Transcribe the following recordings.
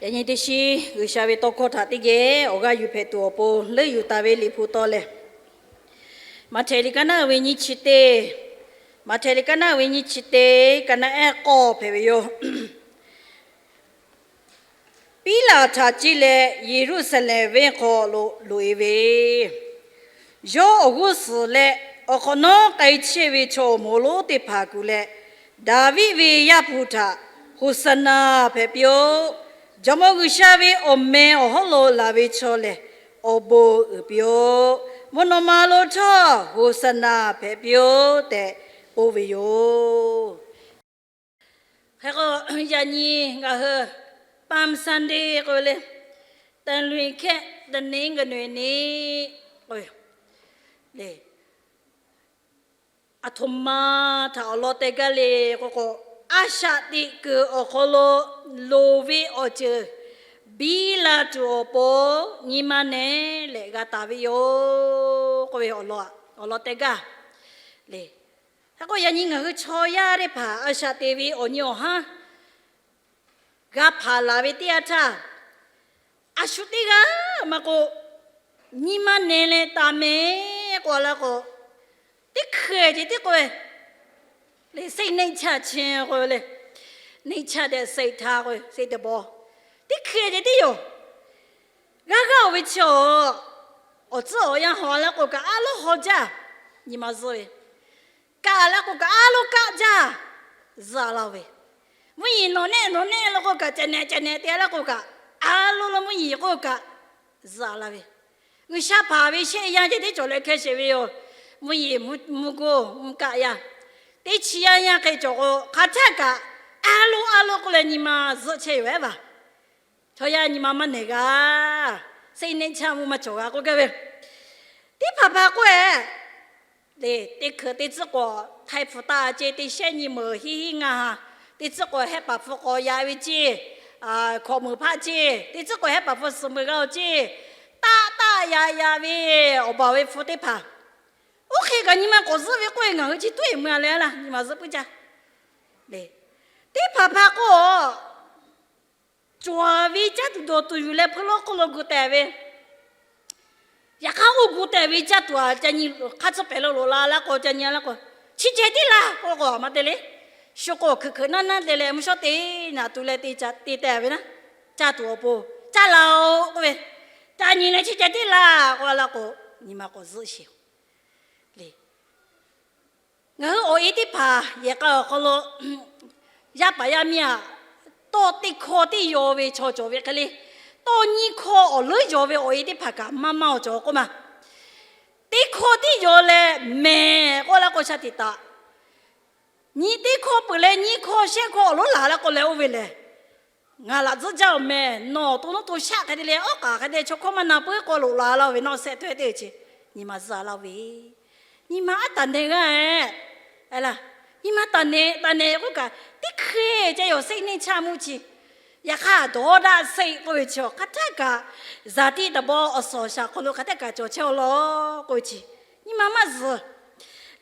Yaꞈ nyi teˇ shiˉ G'uiˬsha ve tawˇ hkawˇ htaꞈ teˇ geh awˬ g'aˇ yuˬ hpehꞈ tuˬ awˬ pon leuˆ yuˬ taˍ ve Liꞈ hpu tawˇ lehˬ, Maꞈhtehˍ liꞈ ka naˆ uiˍ ve nyiˇ chi teˇ, Maꞈhtehˍ liꞈ ka naˆ uiˍ ve nyiˇ chi teˇ, ka naˆ ehˉ k'awˇ hpehꞈ ve yoˬ. Piˉlaꞈ htaꞈ ciˇ leh Yeˍruˆsaˍlehnˍ venˇ hk'aw lo loꞈ e ve, yawˇ awˬ g'uˇ suhˍ leh awˬ hk'awꞈ nawˉ k'ai chehˇ ve chaw awˬ moˍ lonˉ teˇ hpaˍ kuˬ leh, Daˍviˆ ve Yaˇ hpu htaꞈ Hoˍsaˍnaˍ hpehꞈ piˇ-oˆ. Jawˇmawˇ G'uiˬsha ve awˬ meh awˬ hawˉ lo laˬ ve chaw lehˬ, awˬ bon uiˍ piˇ-oˆ. Mvuhˇ naw ma lo htawˇ Hoˍsaˍnaˍ hpehꞈ piˇ-oˆ tehꞈ k'oˆ ve yoˬ. Hk'e k'o, yaꞈ nyi ngaˬ hui Palm Sunday k'oˆ ve le, တနွေခက် တနင်္ဂနွေနေ့ k'oˆ ve le. Aˬ htoꞈ ma htaꞈ awˬ lawn teh gaˇ le k'oˆ k'o, a shaꞈ teꞈ kuiˬ awˬ hk'aw lo loˍ ve awˬ ceuˬ biˇ la tuˬ awˬ pon nyi ma nehˬ leh g'a taˍ ve yoˬ k'oˆ ve awˬ lawn, awˬ lawn teh gaˇ le. Hk'e k'o, yaꞈ nyi ngaˬ hui chaw yaˇ teˇ hpaˍ a shaꞈ teꞈ ve awˬ nyi awˬ haˉ g'a hpanˍ laˬ ve teˇ yanˇ htaˇ, a shu teˇ g'aˇ maˇ k'o, nyi ma nehˬ leh taˍ mehˍ k'oˆ la k'o, teˇ hkui ceh tiˉ k'oˆ ve le, စိတ်နှိမ့်ချခြင်း k'oˆ ve le, နှိမ့်ချတဲ့စိတ်ထား k'oˆ ve စိတ်တဘော, teˇ hkui ceh tiˉ yoˬ. G'aˇ g'aˇ oˬ ve chi awˬ, awˬ tcuhˉ awˬ yanˇ haw la k'o kaꞈ a lonˉ haw jaˇ, nyi ma zuhˆ ve. Kaˆ la k'o kaꞈ a lonˉ kaˆ jaˇ, zuhˆ a laˇ ve. Mvuhˇ yeˬ nawˬ nehˆ nawˬ nehˆ la k'o kaꞈ, ceh nehˬ ceh nehˬ te la k'o kaꞈ, a lonˉ la mvuhˇ yeˬ k'oˆ kaꞈ, zuhˆ a laˇ ve. G'uiˬsha hpanˍ ve shehˆ yanˇ ceh tiˉ cawˬ leh hkeh sheˍ ve yoˬ. Mvuhˇ yeˬ mvuhˇ goˇ mvuhˇ kaˆ yaˇ, teˇ chi yaˇ yaˇ hk'e cawˬ k'o, hk'aˬ htaˇ kaꞈ a lonˉ a lonˉ k'oˆ leh nyi ma zuhˆ chehˇ yoˬ ehˉ vaˬ. Chaw yaˇ nyi ma maˇ nehˬ g'a, စိတ်နှိမ့်ချမှု maˇ cawˬ g'a k'oˆ gaˇ ve. Teˇ hpaˍ hpaˍ k'oˆ-e, teˇ hkui teˇ tcuhˉ k'awꞈ htaiˍ hpfuhˍ taˍ ceˇ, teˇ shehˆ nyi meuˍ hiˉ hiˉ ngaˇ ha, teˇ tcuhˉ k'awꞈ hehˆ paˍ hpfuh k'awꞈ yaꞈ ve ceˇ, hkawꞈ meuˍ hpaˆ ceˇ, teˇ tcuhˉ k'awꞈ hehˆ paˍ hpfuh suhˍ meuˍ g'a-o ceˇ, taˆ taˆ yaꞈ yaꞈ ve awˬ baˬ ve hpu teˇ hpaˍ, oˇ hk'e kaꞈ nyi ma k'awꞈ zuhˆ ve k'oˆ-e, ngaˬ hui chi tuˉ-e mui-a leh laˇ, nyi ma zuhˆ puiˉ jaˇ. Teˇ hpaˍ hpaˍ k'o, cawˬ ve caˇ tuˬ dawˬ tuˬ yuˬ leh hpeuˇ lonˉ hk'oˆ lo gu tehˬ ve, yaꞈ hk'aˇ oˇ gu tehˬ ve caˇ tuˬ-a ca nyi hk'aˇ tcuhˉ pehˍ lo loꞈ la laˇ k'o, ca nyi laˇ k'o, chi ceh tiˉ laˇ k'oˆ k'o maˇ te le. Shu k'o hkeuꞈ hkeuꞈ naˇ naˇ te leh mvuhˇ shawˉ te naꞈ tu leh te tehˬ ve naˉ, caˇ tuˬ awˬ pon caˇ la-o k'oˆ ve, ca nyi leh chi ceh tiˉ laˇ k'oˆ la k'o, nyi ma k'awꞈ zuhˆ sheˍ le. Ngaˬ hui awˬ e teˇ hpaˍ yehˬ k'a awˬ hk'aw lo, yaˇ paˍ yaˇ miˇ-aˬ, tawˇ teˇ hkawˇ teˇ yaw ve chaw cawˬ ve hk'e le, tawˇ nyiˇ hkawˇ awˬ leuˉ yaw ve awˬ e teˇ hpaˍ kaꞈ maˇ maˇ-aˬ cawˬ k'oˆ ma. Teˇ hkawˇ tiˉ yaw leh mehˍ k'oˆ la k'o, sha tiꞈ taꞈ nyi teˇ hkawˇ peuˬ leh nyiˇ hkawˇ shehˆ hkawˇ awˬ lonˉ laˬ la k'o leh oˇ ve lehˬ, ngaˬ laꞈ tcuhˉ jaˇ-oˬ mehˍ, nawˬ to nuˇ to shaˆ hk'e te leh awˉ k'a�ce hk'e te chaw hkawˇ maˇ na puiˉ k'o loꞈ la laˇ ve nawˬ shehˆ tawehˇ teˇ ceuˬ, nyi ma zuhˆ laˇ ve, nyi ma aˉ taˍ nehˬ g'aˇ-e. Nyi ma taˍ nehˬ taˍ nehˬ k'oˆ kaꞈ, teˇ hkui ceh yoˬ စိတ်နှိမ့်ချမှု chi. Yaꞈ hk'aˇ dawˇ daꞈ စိတ် k'oˆ ve chi hk'aˬ htaˇ kaꞈ, zaˍ tiꞈ taˍ baw awˬ suhˍ awˬ shaˍ hk'aw lo hk'aˬ htaˇ kaꞈ cawˬ chehˇ-aw law k'oˆ ve chi, nyi ma maˇ zuhˬ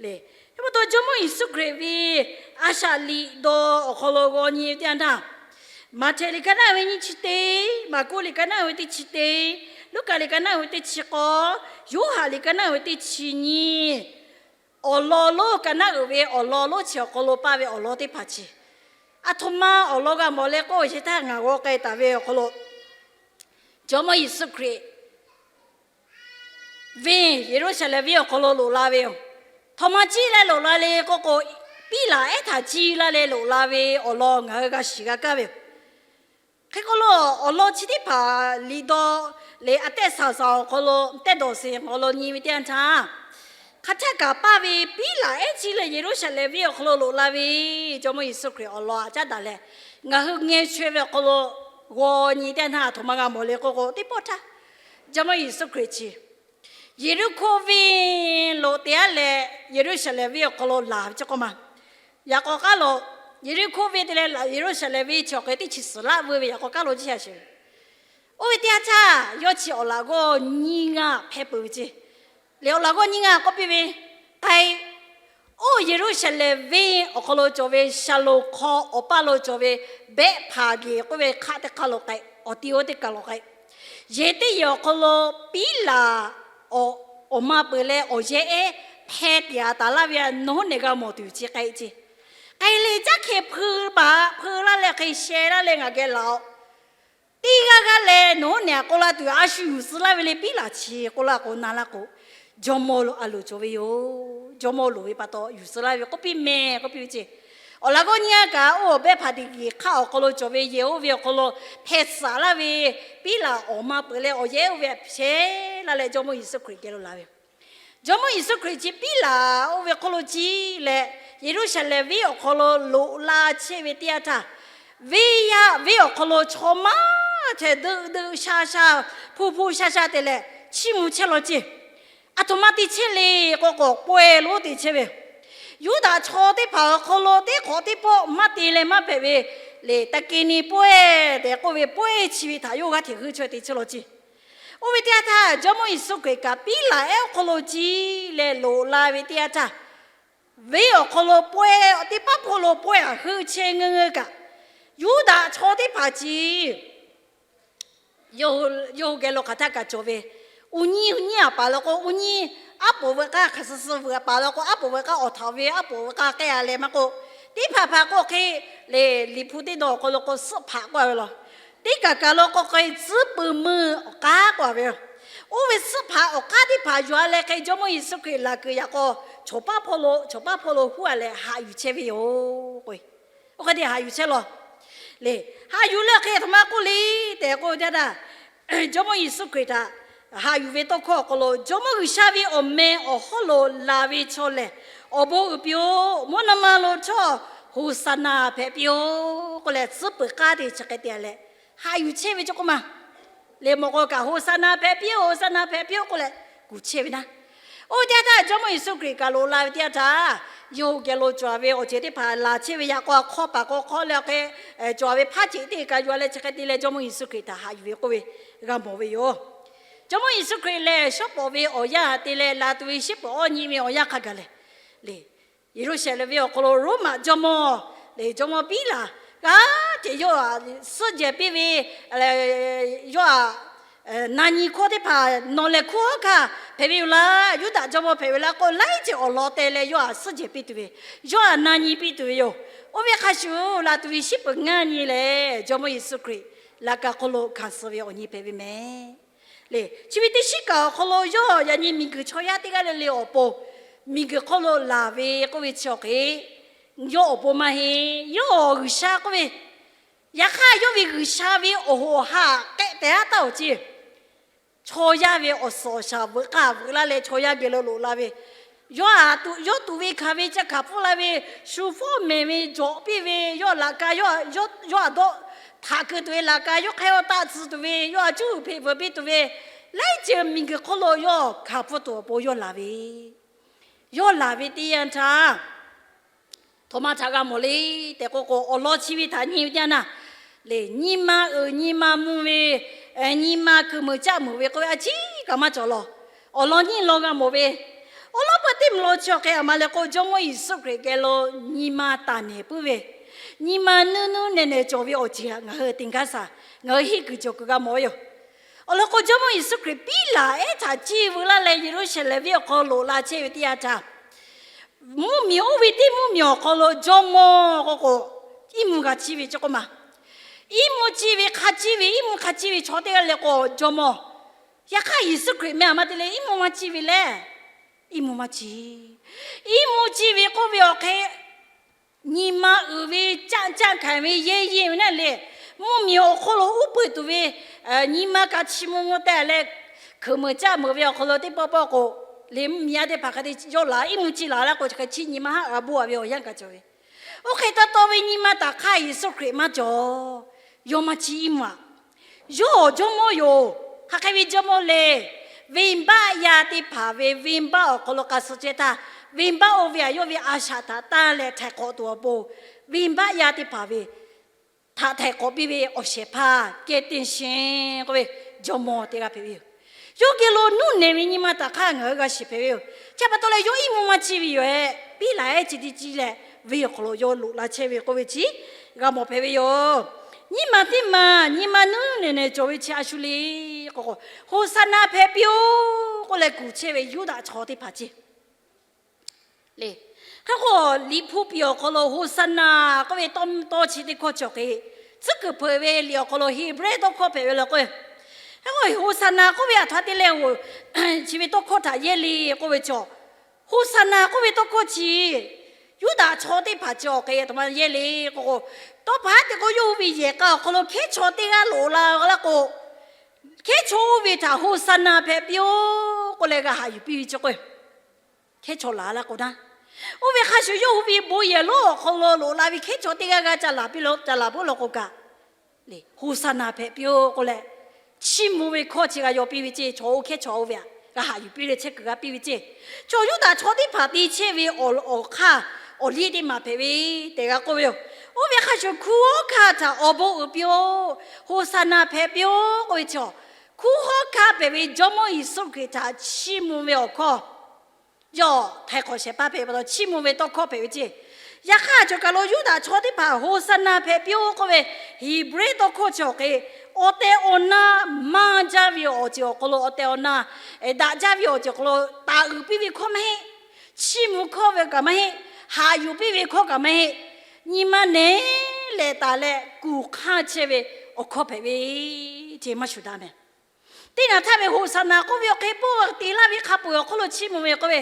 le. Hk'e pa taw Jawˇmawˇ Yeˍsuˆ Hkriꞈ ve a shaꞈ liꞈ dawˇ awˬ hk'aw lo g'aw nyi ve teˇ yanˇ htaˇ, Maꞈhtehˍ liꞈ ka naˆ ve nyiˇ chi teˇ, Maˍkuˆ liꞈ ka naˆ ve teˇ chi teˇ, Luˉkaꞈ liꞈ ka naˆ ve teˇ chi k'awˇ, Yoˇhanˬ liꞈ ka naˆ ve teˇ chi nyiˇ, awˬ lawn lonˉ ka naˆ uiˍ ve awˬ lawn lonˉ chi awˬ hk'aw lo paˇ ve awˬ lawn teˇ hpaˍ chi, aˬ htoꞈ ma awˬ lawn g'a mawˬ leh k'oˆ sheˍ htaˇ, ngaˬ g'aw k'ai taˍ ve awˬ hk'aw lo, Jawˇmawˇ Yeˍsuˆ Hkriꞈ venˇ Yeˍruˆsaˍlehnˍ venˇ awˬ hk'aw lo loꞈ la ve yoˬ. Htaꞈ ma ciˇ leh loꞈ la le k'oˆ k'o, Piˉlaꞈ ehˉ htaꞈ ciˇ laˇ leh loꞈ la ve awˬ lawn ngaˬ hui g'a shiˍ g'a kaˇ ve yoˬ. Hk'e k'o lo, awˬ lawn chi teˇ hpaˍ liꞈ dawˇ leh a tehˆ saˍ saˍ awˬ hk'aw lo, tehˆ dawˬ sheˍ awˬ lawn nyi ve teˇ yanˇ htaˇ, hk'aˬ htaˇ kaꞈ paˇ ve Piˉlaꞈ ehˉ ciˇ leh Yeˍruˆsaˍlehnˍ venˇ awˬ hk'aw lo loꞈ la ve Jawˇmawˇ Yeˍsuˆ Hkriꞈ awˬ lawn htaꞈ caˉ daꞈ leh, ngaˬ hui ngeh chaweh ve awˬ hk'aw lo g'aw nyi teˇ yanˇ htaˇ, aˬ htoꞈ ma g'a mawˬ le k'oˆ k'o, teˇ pawˆ htaˇ Jawˇmawˇ Yeˍsuˆ Hkriꞈ chi Yeˍriˆhkoˇ venˇ lo te-a leh Yeˍruˆsaˍlehnˍ venˇ awˬ hk'aw lo laˬ ve chi k'oˆ ma. Yaꞈ k'aw k'aˉ lo, Yeˍriˆhkoˇ venˇ te leh Yeˍruˆsaˍlehnˍ venˇ chi awˬ hk'e teˇ chi suhˍ laˆ veu ve yaꞈ k'aw k'aˉ lo jiˇ sha sheˍ ve. Oˇ ve teˇ yanˇ htaˇ, yawˇ chi awˬ laꞈ g'awˇ nyiˇ g'aˇ hpehˇ peuˬ ve ceˇ. Lehˬ awˬ laꞈ g'awˇ nyiˇ g'aˇ k'oˆ piˇ ve, k'ai, oˇ Yeˍruˆsaˍlehnˍ venˇ awˬ hk'aw lo cawˬ ve Shaˍlonˍ hk'aw awˬ paˇ lo cawˬ ve Behˆhpaˍgeˍ k'oˆ ve hk'aˆ teˇ hk'aˇ lo k'ai. Awˬ ti oˇ teˇ kaˬ lawˬ k'ai, yehˬ teˇ yehˬ awˬ hk'aw lo piˉ laˬ awˬ ma peuˬ leh awˬ yehˬ ehˉ hpeh tiꞈ taˍ laˇ ve, nawˬ hui nehˬ g'a mawˬ tuˬ chi k'ai ce. K'ai leh caˉ hkeh hpeu paˍ hpeu laˇ leh hk'e sheh laˇ leh ngaˬ geh laˬ-oꞈ. Teˇ g'aˇ g'aˇ leh nawˬ hui nehˬ k'oˆ laˇ tuˬ a shu yuˬ suh laˇ ve le, piˉ laˬ chi k'oˆ laˇ k'o na laˇ k'o, jawˇmawˇ a loˍ cawˬ ve yoˬ. Jawˇmawˇ loˍ ve pa taw yuˬ suh laˇ ve k'oˆ piˇ mehˍ k'oˆ piˇ ve ce. Awˬ laꞈ g'awˇ nyi a kaꞈ oˇ awˬ behˇ hpaˍ teꞈ kiˬ hk'aˆ awˬ hk'aw lo cawˬ ve yehˬ oˇ ve awˬ hk'aw lo hpeh suhˍ laˇ ve, piˉ laˬ awˬ ma peuˬ leh awˬ yehˬ oˇ ve hpeh laˇ leh Jawˇmawˇ Yeˍsuˆ Hkriꞈ geh lo laˬ ve yoˬ. Jawˇmawˇ Yeˍsuˆ Hkriꞈ chi piˉ laˬ oˇ ve hk'aw lo ciˇ leh, Yeˍruˆsaˍlehnˍ venˇ awˬ hk'aw lo loꞈ la chehˇ ve teˇ yanˇ htaˇ, venˇ yaˇ venˇ awˬ hk'aw lo chaw maˇ chehˇ, deuˆ deuˆ sha sha, hpu hpu sha sha te leh chiˇ mvuh chehˇ law ceˇ. Aˬ htoꞈ ma te chehˇ le k'o k'o, pawehˇ lonˉ te chehˇ ve. Yuˇdaꞈ chaw teˇ hpaˍ awˬ hk'aw lo teˇ hk'awꞈ teˇ pawˆ maˇ te leh maˇ hpehꞈ ve le, taˇ keˇ ni pawehˇ tehꞈ k'oˆ ve pawehˇ chi ve htaꞈ yawˇ g'aˇ hteꞈ heuˆ chaweh te chehˇ law ceˇ. Oˇ ve teˇ yanˇ htaˇ, Jawˇmawˇ Yeˍsuˆ Hkriꞈ kaꞈ piˉ laˬ ehˉ awˬ hk'aw lo ciˇ leh loꞈ la ve teˇ yanˇ htaˇ, venˇ awˬ hk'aw lo pawehˇ teˇ paˉ hpawˇ lo pawehˇ aꞈ heuˆ chehˇ ngeuˇ ngeuˇ kaꞈ, Yuˇdaꞈ chaw teˇ hpaˍ ciˇ yawˇ hui geh lo hk'aˬ htaˇ kaꞈ cawˬ ve, uˉ nyiˇ uˉ nyiˇ aꞈ paˍ law k'o, uˉ nyiˇ aˉ poꞈ veuꞈ k'aˇ hk'aˬ suh suh veuꞈ paˍ law k'o, aˉ poꞈ veuꞈ k'aˇ awˬ htaꞈ ve aˉ poꞈ veuꞈ k'aˇ k'ehˆ a leh maˇ k'oˆ, teˇ hpaˍ hpaˍ k'oˆ hk'e le, Liꞈ hpu teˇ dawˇ awˬ hk'aw lo k'o suhˆ hpaꞈ k'oˆ a ve law. Teˇ kaˬ kaˬ lo k'o hk'e tcuhˉ peuˬ meuˇ awˬ k'aˉ k'oˆ a ve yoˬ. Oˇ ve suhˆ hpaꞈ awˬ k'aˉ teˇ hpaˍ yuˬ a leh hk'e Jawˇmawˇ Yeˍsuˆ Hkriꞈ laˬ kuiˬ yaꞈ k'aw, chaw paˉ hpawˇ lo chaw paˉ hpawˇ lo huˉ a leh haꞈ yuˬ chehˇ ve yoˬ k'o, oˇ hk'e te haꞈ yuˬ chehˇ law. Le, haꞈ yuˬ leh hk'e aˬ htoꞈ ma k'oˆ le tehꞈ k'oˆ ve teˇ yanˇ htaˇ, Jawˇmawˇ Yeˍsuˆ Hkriꞈ htaꞈ haꞈ yuˬ ve tawˇ hkawˇ awˬ hk'aw lo, Jawˇmawˇ G'uiˬsha ve awˬ meh awˬ hawˉ lo laˬ ve chaw lehˬ, awˬ bon uiˍ piˇ-oˆ. Mvuhˇ naw ma lo htawˇ Hoˍsaˍnaˍ hpehꞈ piˇ-oˆ k'oˆ leh, tcuhˉ peuˬ k'aˉ te chi hk'e te leh haꞈ yuˬ chehˇ ve cawˇ k'oˆ ma. Le mawˬ k'o kaꞈ, Hoˍsaˍnaˍ hpehꞈ piˇ-oˆ, Hoˍsaˍnaˍ hpehꞈ piˇ-oˆ k'oˆ leh kuˬ chehˇ ve naˉ. Oˇ ve teˇ yanˇ htaˇ Jawˇmawˇ Yeˍsuˆ Hkriꞈ kaꞈ loꞈ la ve teˇ yanˇ htaˇ, yawˇ hui geh lo cawˬ ve awˬ ceuˬ teˇ hpaˍ laˬ chehˇ ve yaꞈ k'aw, hk'aw paˍ k'aw hk'aw leh hk'e cawˬ ve hpaˉ ceꞈ teˇ kaꞈ yuˬ a leh chi hk'e te leh Jawˇmawˇ Yeˍsuˆ Hkriꞈ htaꞈ haꞈ yuˬ ve k'oˆ ve g'a mawˬ ve yoˬ. Jawˇmawˇ Yeˍsuˆ Hkriꞈ lehˬ, shawˉ pawˍ ve awˬ yanˇ te leh, laˬ tuˬ ve shiˉ peuˬ awˇ nyi ve awˬ yanˇ hk'a gaˬ lehˬ, le, Yeˍruˆsaˍlehnˍ venˇ awˬ hk'aw lo Roˉmaꞈ jawˇmawˇ, le, jawˇmawˇ piˉ laˬ g'aˇ hteꞈ yawˇ htaꞈ suhˆ jehˬ piˇ ve, yawˇ htaꞈ na nyi hkawˇ teˇ hpaˍ nawˬ lehˬ hkunˉ hawˉ hkanˇ hpehꞈ ve yoˬ laˇ, Yuˇdaꞈ jawˇmawˇ hpehꞈ ve laˇ k'oˆ laiˉ ceuˬ awˬ lawn te leh yawˇ htaꞈ suhˆ jehˬ piˇ tuˬ ve, yawˇ htaꞈ na nyi piˇ tuˬ ve yoˬ. Oˇ ve hk'a shuˍ laˬ tuˬ ve shiˉ peuˬ ngaˇ nyi lehˬ, Jawˇmawˇ Yeˍsuˆ Hkriꞈ laꞈ ka hk'aw lo hkanˍ suh ve awˬ nyi hpehꞈ ve mehˍ. Le, chi ve teˇ shiˉ kaꞈ awˬ hk'aw lo yawˇ yaꞈ nyi miˬguiˬ chaw yaˇ teˇ g'aˇ le le awˬ pon miˬguiˬ hk'aw lo laˬ ve k'oˆ ve chi awˬ hk'e, yawˇ awˬ pon maˇ heˆ. Yawˇ G'uiˬsha k'oˆ ve, yaꞈ hk'aˇ yawˇ ve G'uiˬsha ve awˬ hoꞈ awˬ ha k'ehˆ tehꞈ haˉ taˉ awˬ ceˇ. Chaw yaˇ ve awˬ suhˍ awˬ shaˍ veuꞈ k'aˇ veuꞈ laˇ leh chaw yaˇ geh lo loꞈ la ve, yawˇ htaꞈ tuꞈ yawˇ tuꞈ ve hkanˍ ve ca hkanˍ pfuhˇ la ve, shu fawˉ mehˍ ve jawꞈ piˇ ve, yawˇ laꞈ ka yawˇ htaꞈ dawˆ htaꞈ keu tuˬ ve, laꞈ ka yawˇ hk'aˇ yawˇ taˆ tcuh tuˬ ve, yawˇ htaꞈ cuˉ uiˍ hpeꞈ veuꞈ piˇ tuˬ ve, laiˉ ceuˬ miˬguiˬ hk'oˆ lo yawˇ hkanˍ pfuhˇ tuˬ awˬ pon yawˇ laˬ ve, yawˇ laˬ ve teˇ yanˇ htaˇ, htoꞈ ma htaꞈ g'a mawˬ le tehꞈ k'oˆ k'o, awˬ lawn chi ve htaꞈ nyi ve teˇ yanˇ na, le, nyi ma uiˍ nyi ma mvuh ve, nyi ma kuiˬ meuˍ caˆ meuˍ ve k'oˆ ve a ciˉ kaꞈ maˇ cawˬ law. Awˬ lawn nyiˇ lawn g'a mawˬ ve, awˬ lawn pa teˇ mvuhˇ law chi awˬ hk'e aˬ ma leh k'o, Jawˇmawˇ Yeˍsuˆ Hkriꞈ geh lo nyi ma taˍ nehˬ puiˉ ve, nyi ma nuˇ nuˇ nehˬ nehˬ cawˬ ve awˬ ceuˬ htaꞈ ngaˬ hui teˇ g'aˇ shaˍ ngaˬ hui henˇ kuiˬ cawˬ kuiˬ g'a mawˬ ve yoˬ. Awˬ lawn k'o, Jawˇmawˇ Yeˍsuˆ Hkriꞈ piˉ laˬ ehˉ htaꞈ ciˇ veu laˇ leh Yeˍruˆsaˍlehnˍ venˇ awˬ hk'aw lo loꞈ la chehˇ ve teˇ yanˇ htaˇ, mvuhˇmiˬ oˇ ve teˇ mvuhˇmiˬ awˬ hk'aw lo jawˇmawˇ k'oˆ k'o, iˉ mvuhˇ g'a ciˇ ve cawˇ k'oˆ ma. Iˉ mvuhˇ ciˇ ve hk'a ciˇ ve, iˉ mvuhˇ hk'a ciˇ ve chaw teˇ g'aˇ le k'o jawˇmawˇ. Yaꞈ hk'aˇ Yeˍsuˆ Hkriꞈ meh aˬ ma te leh iˉ mvuhˇ maˇ ciˇ ve lehˬ, iˉ mvuhˇ maˇ ciˇ. Iˉ mvuhˇ ciˇ ve k'oˆ ve awˬ hk'e, nyi ma uiˍ ve caˆ caˆ hkanˍ ve yehˇ yehˇ ve naˉ le, mvuhˇmiˬ awˬ hk'oˆ lo uˉ peunˍ tuˬ ve, nyi ma kaꞈ chi mvuh mvuh teh leh, kuiˬ meuˍ caˆ meuˍ ve awˬ hk'aw lo teˇ pawˆ pawˆ k'o, le mvuhˇmiˬ yaˇ teˇ hpaˍ hk'a te yawˇ laˬ iˉ mvuhˇ ciˇ laˬ laˇ k'o, chi hk'e chiˇ nyi ma haˉ g'a boˆ a ve awˬ yanˇ kaꞈ cawˬ ve. Oˇ hk'e taw taw ve nyi ma taˍ hk'aˇ Yeˍsuˆ Hkriꞈ maˇ cawˬ. Yawˇ maˇ ciˇ iˉ mvuhˇ aꞈ. Yawˇ jawˇmawˇ yoˬ. Hk'aˬ hk'e ve jawˇmawˇ le. Venˇbaˆ yaˇ teˇ hpaˍ ve venˇbaˆ awˬ hk'aw lo k'a suh ceh htaˇ, venˇbaˆ oˇ ve htaꞈ yawˇ ve a shaꞈ htaꞈ tanˇ leh htaiˍ hk'awꞈ tuˬ awˬ pon, venˇbaˆ yaˇ teˇ hpaˍ ve htaꞈ htaiˍ hk'awꞈ piˇ ve awˬ shehˍ hpaˇ kehˬ teˇ shinˉ k'oˆ ve jawˇmawˇ teˇ g'aˇ hpehꞈ ve yoˬ. Yawˇ geh lo nuˇ nehˬ ve nyi ma taˍ hk'aˇ ngaˬ hui g'a shiˍ hpehꞈ ve yoˬ. Chi pa taw leh yawˇ iˉ mvuhˇ maˇ ciˇ ve yoˬ. Piˉ laˬ ehˉ chi teˇ ciˇ leh, venˇ awˬ hk'aw lo yawˇ loꞈ la chehˇ ve k'oˆ ve chi g'a mawˬ hpehꞈ ve yoˬ. Nyiˇ maˬ teˇ maˬ nyi ma nuˇ nehˬ nehˬ cawˬ ve chi a shu le k'o, Hoˍsaˍnaˍ hpehꞈ piˇ-oˆ k'oˆ leh kuˬ chehˇ ve Yuˇdaꞈ chaw teˇ hpaˍ ceˇ le. Hk'e k'o, Liꞈ hpu piˍ awˬ hk'aw lo Hoˍsaˍnaˍ k'oˆ ve tawˇ tawˇ chi teˇ hkawˇ cawˬ hk'e, tcuhˉ kuiˬ hpeuꞈ ve liꞈ awˬ hk'aw lo Heˍbrehˇ tawˇ hkawˇ hpehꞈ ve le k'o, hk'e k'o Hoˍsaˍnaˍ k'oˆ ve aˬ htoꞈ ma te leh, chi ve tawˇ hkawˇ htaꞈ yehˇ le k'oˆ ve chaw, Hoˍsaˍnaˍ k'oˆ ve tawˇ hkawˇ chi Yuˇdaꞈ chaw teˇ hpaˍ cawˬ hk'e aˬ htoꞈ ma yehˇ le k'o, tawˇ pa haˉ te k'o yawˇ hui ve yehˬ k'a awˬ hk'aw lo hkehˉ chaw teˇ g'aˇ loꞈ la laˇ k'o, hkehˉ chaw oˇ ve htaꞈ Hoˍsaˍnaˍ hpehꞈ piˇ-oˆ k'oˆ leh g'a haꞈ yuˬ piˇ ve ceˇ k'o, hkehˉ chaw laˬ laˇ k'o naˉ, oˇ ve hk'a shuˍ yawˇ hui ve bon yehˬ lonˉ awˬ hk'aw lo loꞈ la ve hkehˉ chaw teˇ g'aˇ g'a ca laˬ piˇ lo, ca laˬ puiˉ law k'o kaꞈ, Hoˍsaˍnaˍ hpehꞈ piˇ-oˆ k'oˆ leh, chiˇ mvuh ve hkawˇ chi g'a yaw piˇ ve ceˇ. Chaw oˇ hkehˉ chaw oˇ ve htaꞈ g'a haꞈ yuˬ piˇ leh chehˇ kuiˬ g'a piˇ ve ceˇ. Chaw Yuˇdaꞈ chaw teˇ hpaˍ te chehˇ ve awˬ hk'aˇ awˬ liˇ teˇ maˬ hpehꞈ ve tehꞈ g'a k'oˆ ve yoˬ. Oˇ ve hk'a shuˍ hkunˉ hawˉ hkanˇ htaꞈ awˬ bon uiˍ piˇ-oˆ, Hoˍsaˍnaˍ hpehꞈ piˇ-oˆ k'oˆ ve chaw, hkunˉ hawˉ hkanˇ hpehꞈ ve Jawˇmawˇ Yeˍsuˆ Hkriꞈ htaꞈ chiˇ mvuh ve awˬ hkawˇ yawˇ htaiˍ hk'awꞈ shehˍ hpaˇ hpehꞈ ve pa taw chiˇ mvuh ve tawˇ hkawˇ hpehꞈ ve ceˇ. Yaꞈ hk'aˇ, cawˬ kaˬ lo Yuˇdaꞈ chaw teˇ hpaˍ Hoˍsaˍnaˍ hpehꞈ piˇ-oˆ k'oˆ ve Heˍbrehˇ tawˇ hkawˇ chi awˬ hk'e, awˬ tehˬ awˬ na maˇ jaˇ ve awˬ ceuˬ awˬ hk'aw lo, awˬ tehˬ awˬ na daꞈ jaˇ ve awˬ ceuˬ awˬ hk'aw lo taˍ uiˍ piˇ ve hkawˇ maˇ heˆ. Chiˇ mvuh hkawˇ ve kaꞈ maˇ heˆ. Haꞈ yuˬ piˇ ve hkawˇ kaꞈ maˇ heˆ. Nyi ma nehˬ lehˬ taˍ leh kuˬ hk'anˇ chehˇ ve awˬ hkawˇ hpehꞈ ve ceˇ maˇ shuˍ daꞈ mehˍ. Teˇ naˬ htaˇ ve Hoˍsaˍnaˍ k'oˆ ve awˬ hk'e pawˆ te laˇ ve hk'a peu-eˬ awˬ hk'aw lo chiˇ mvuh ve k'oˆ ve,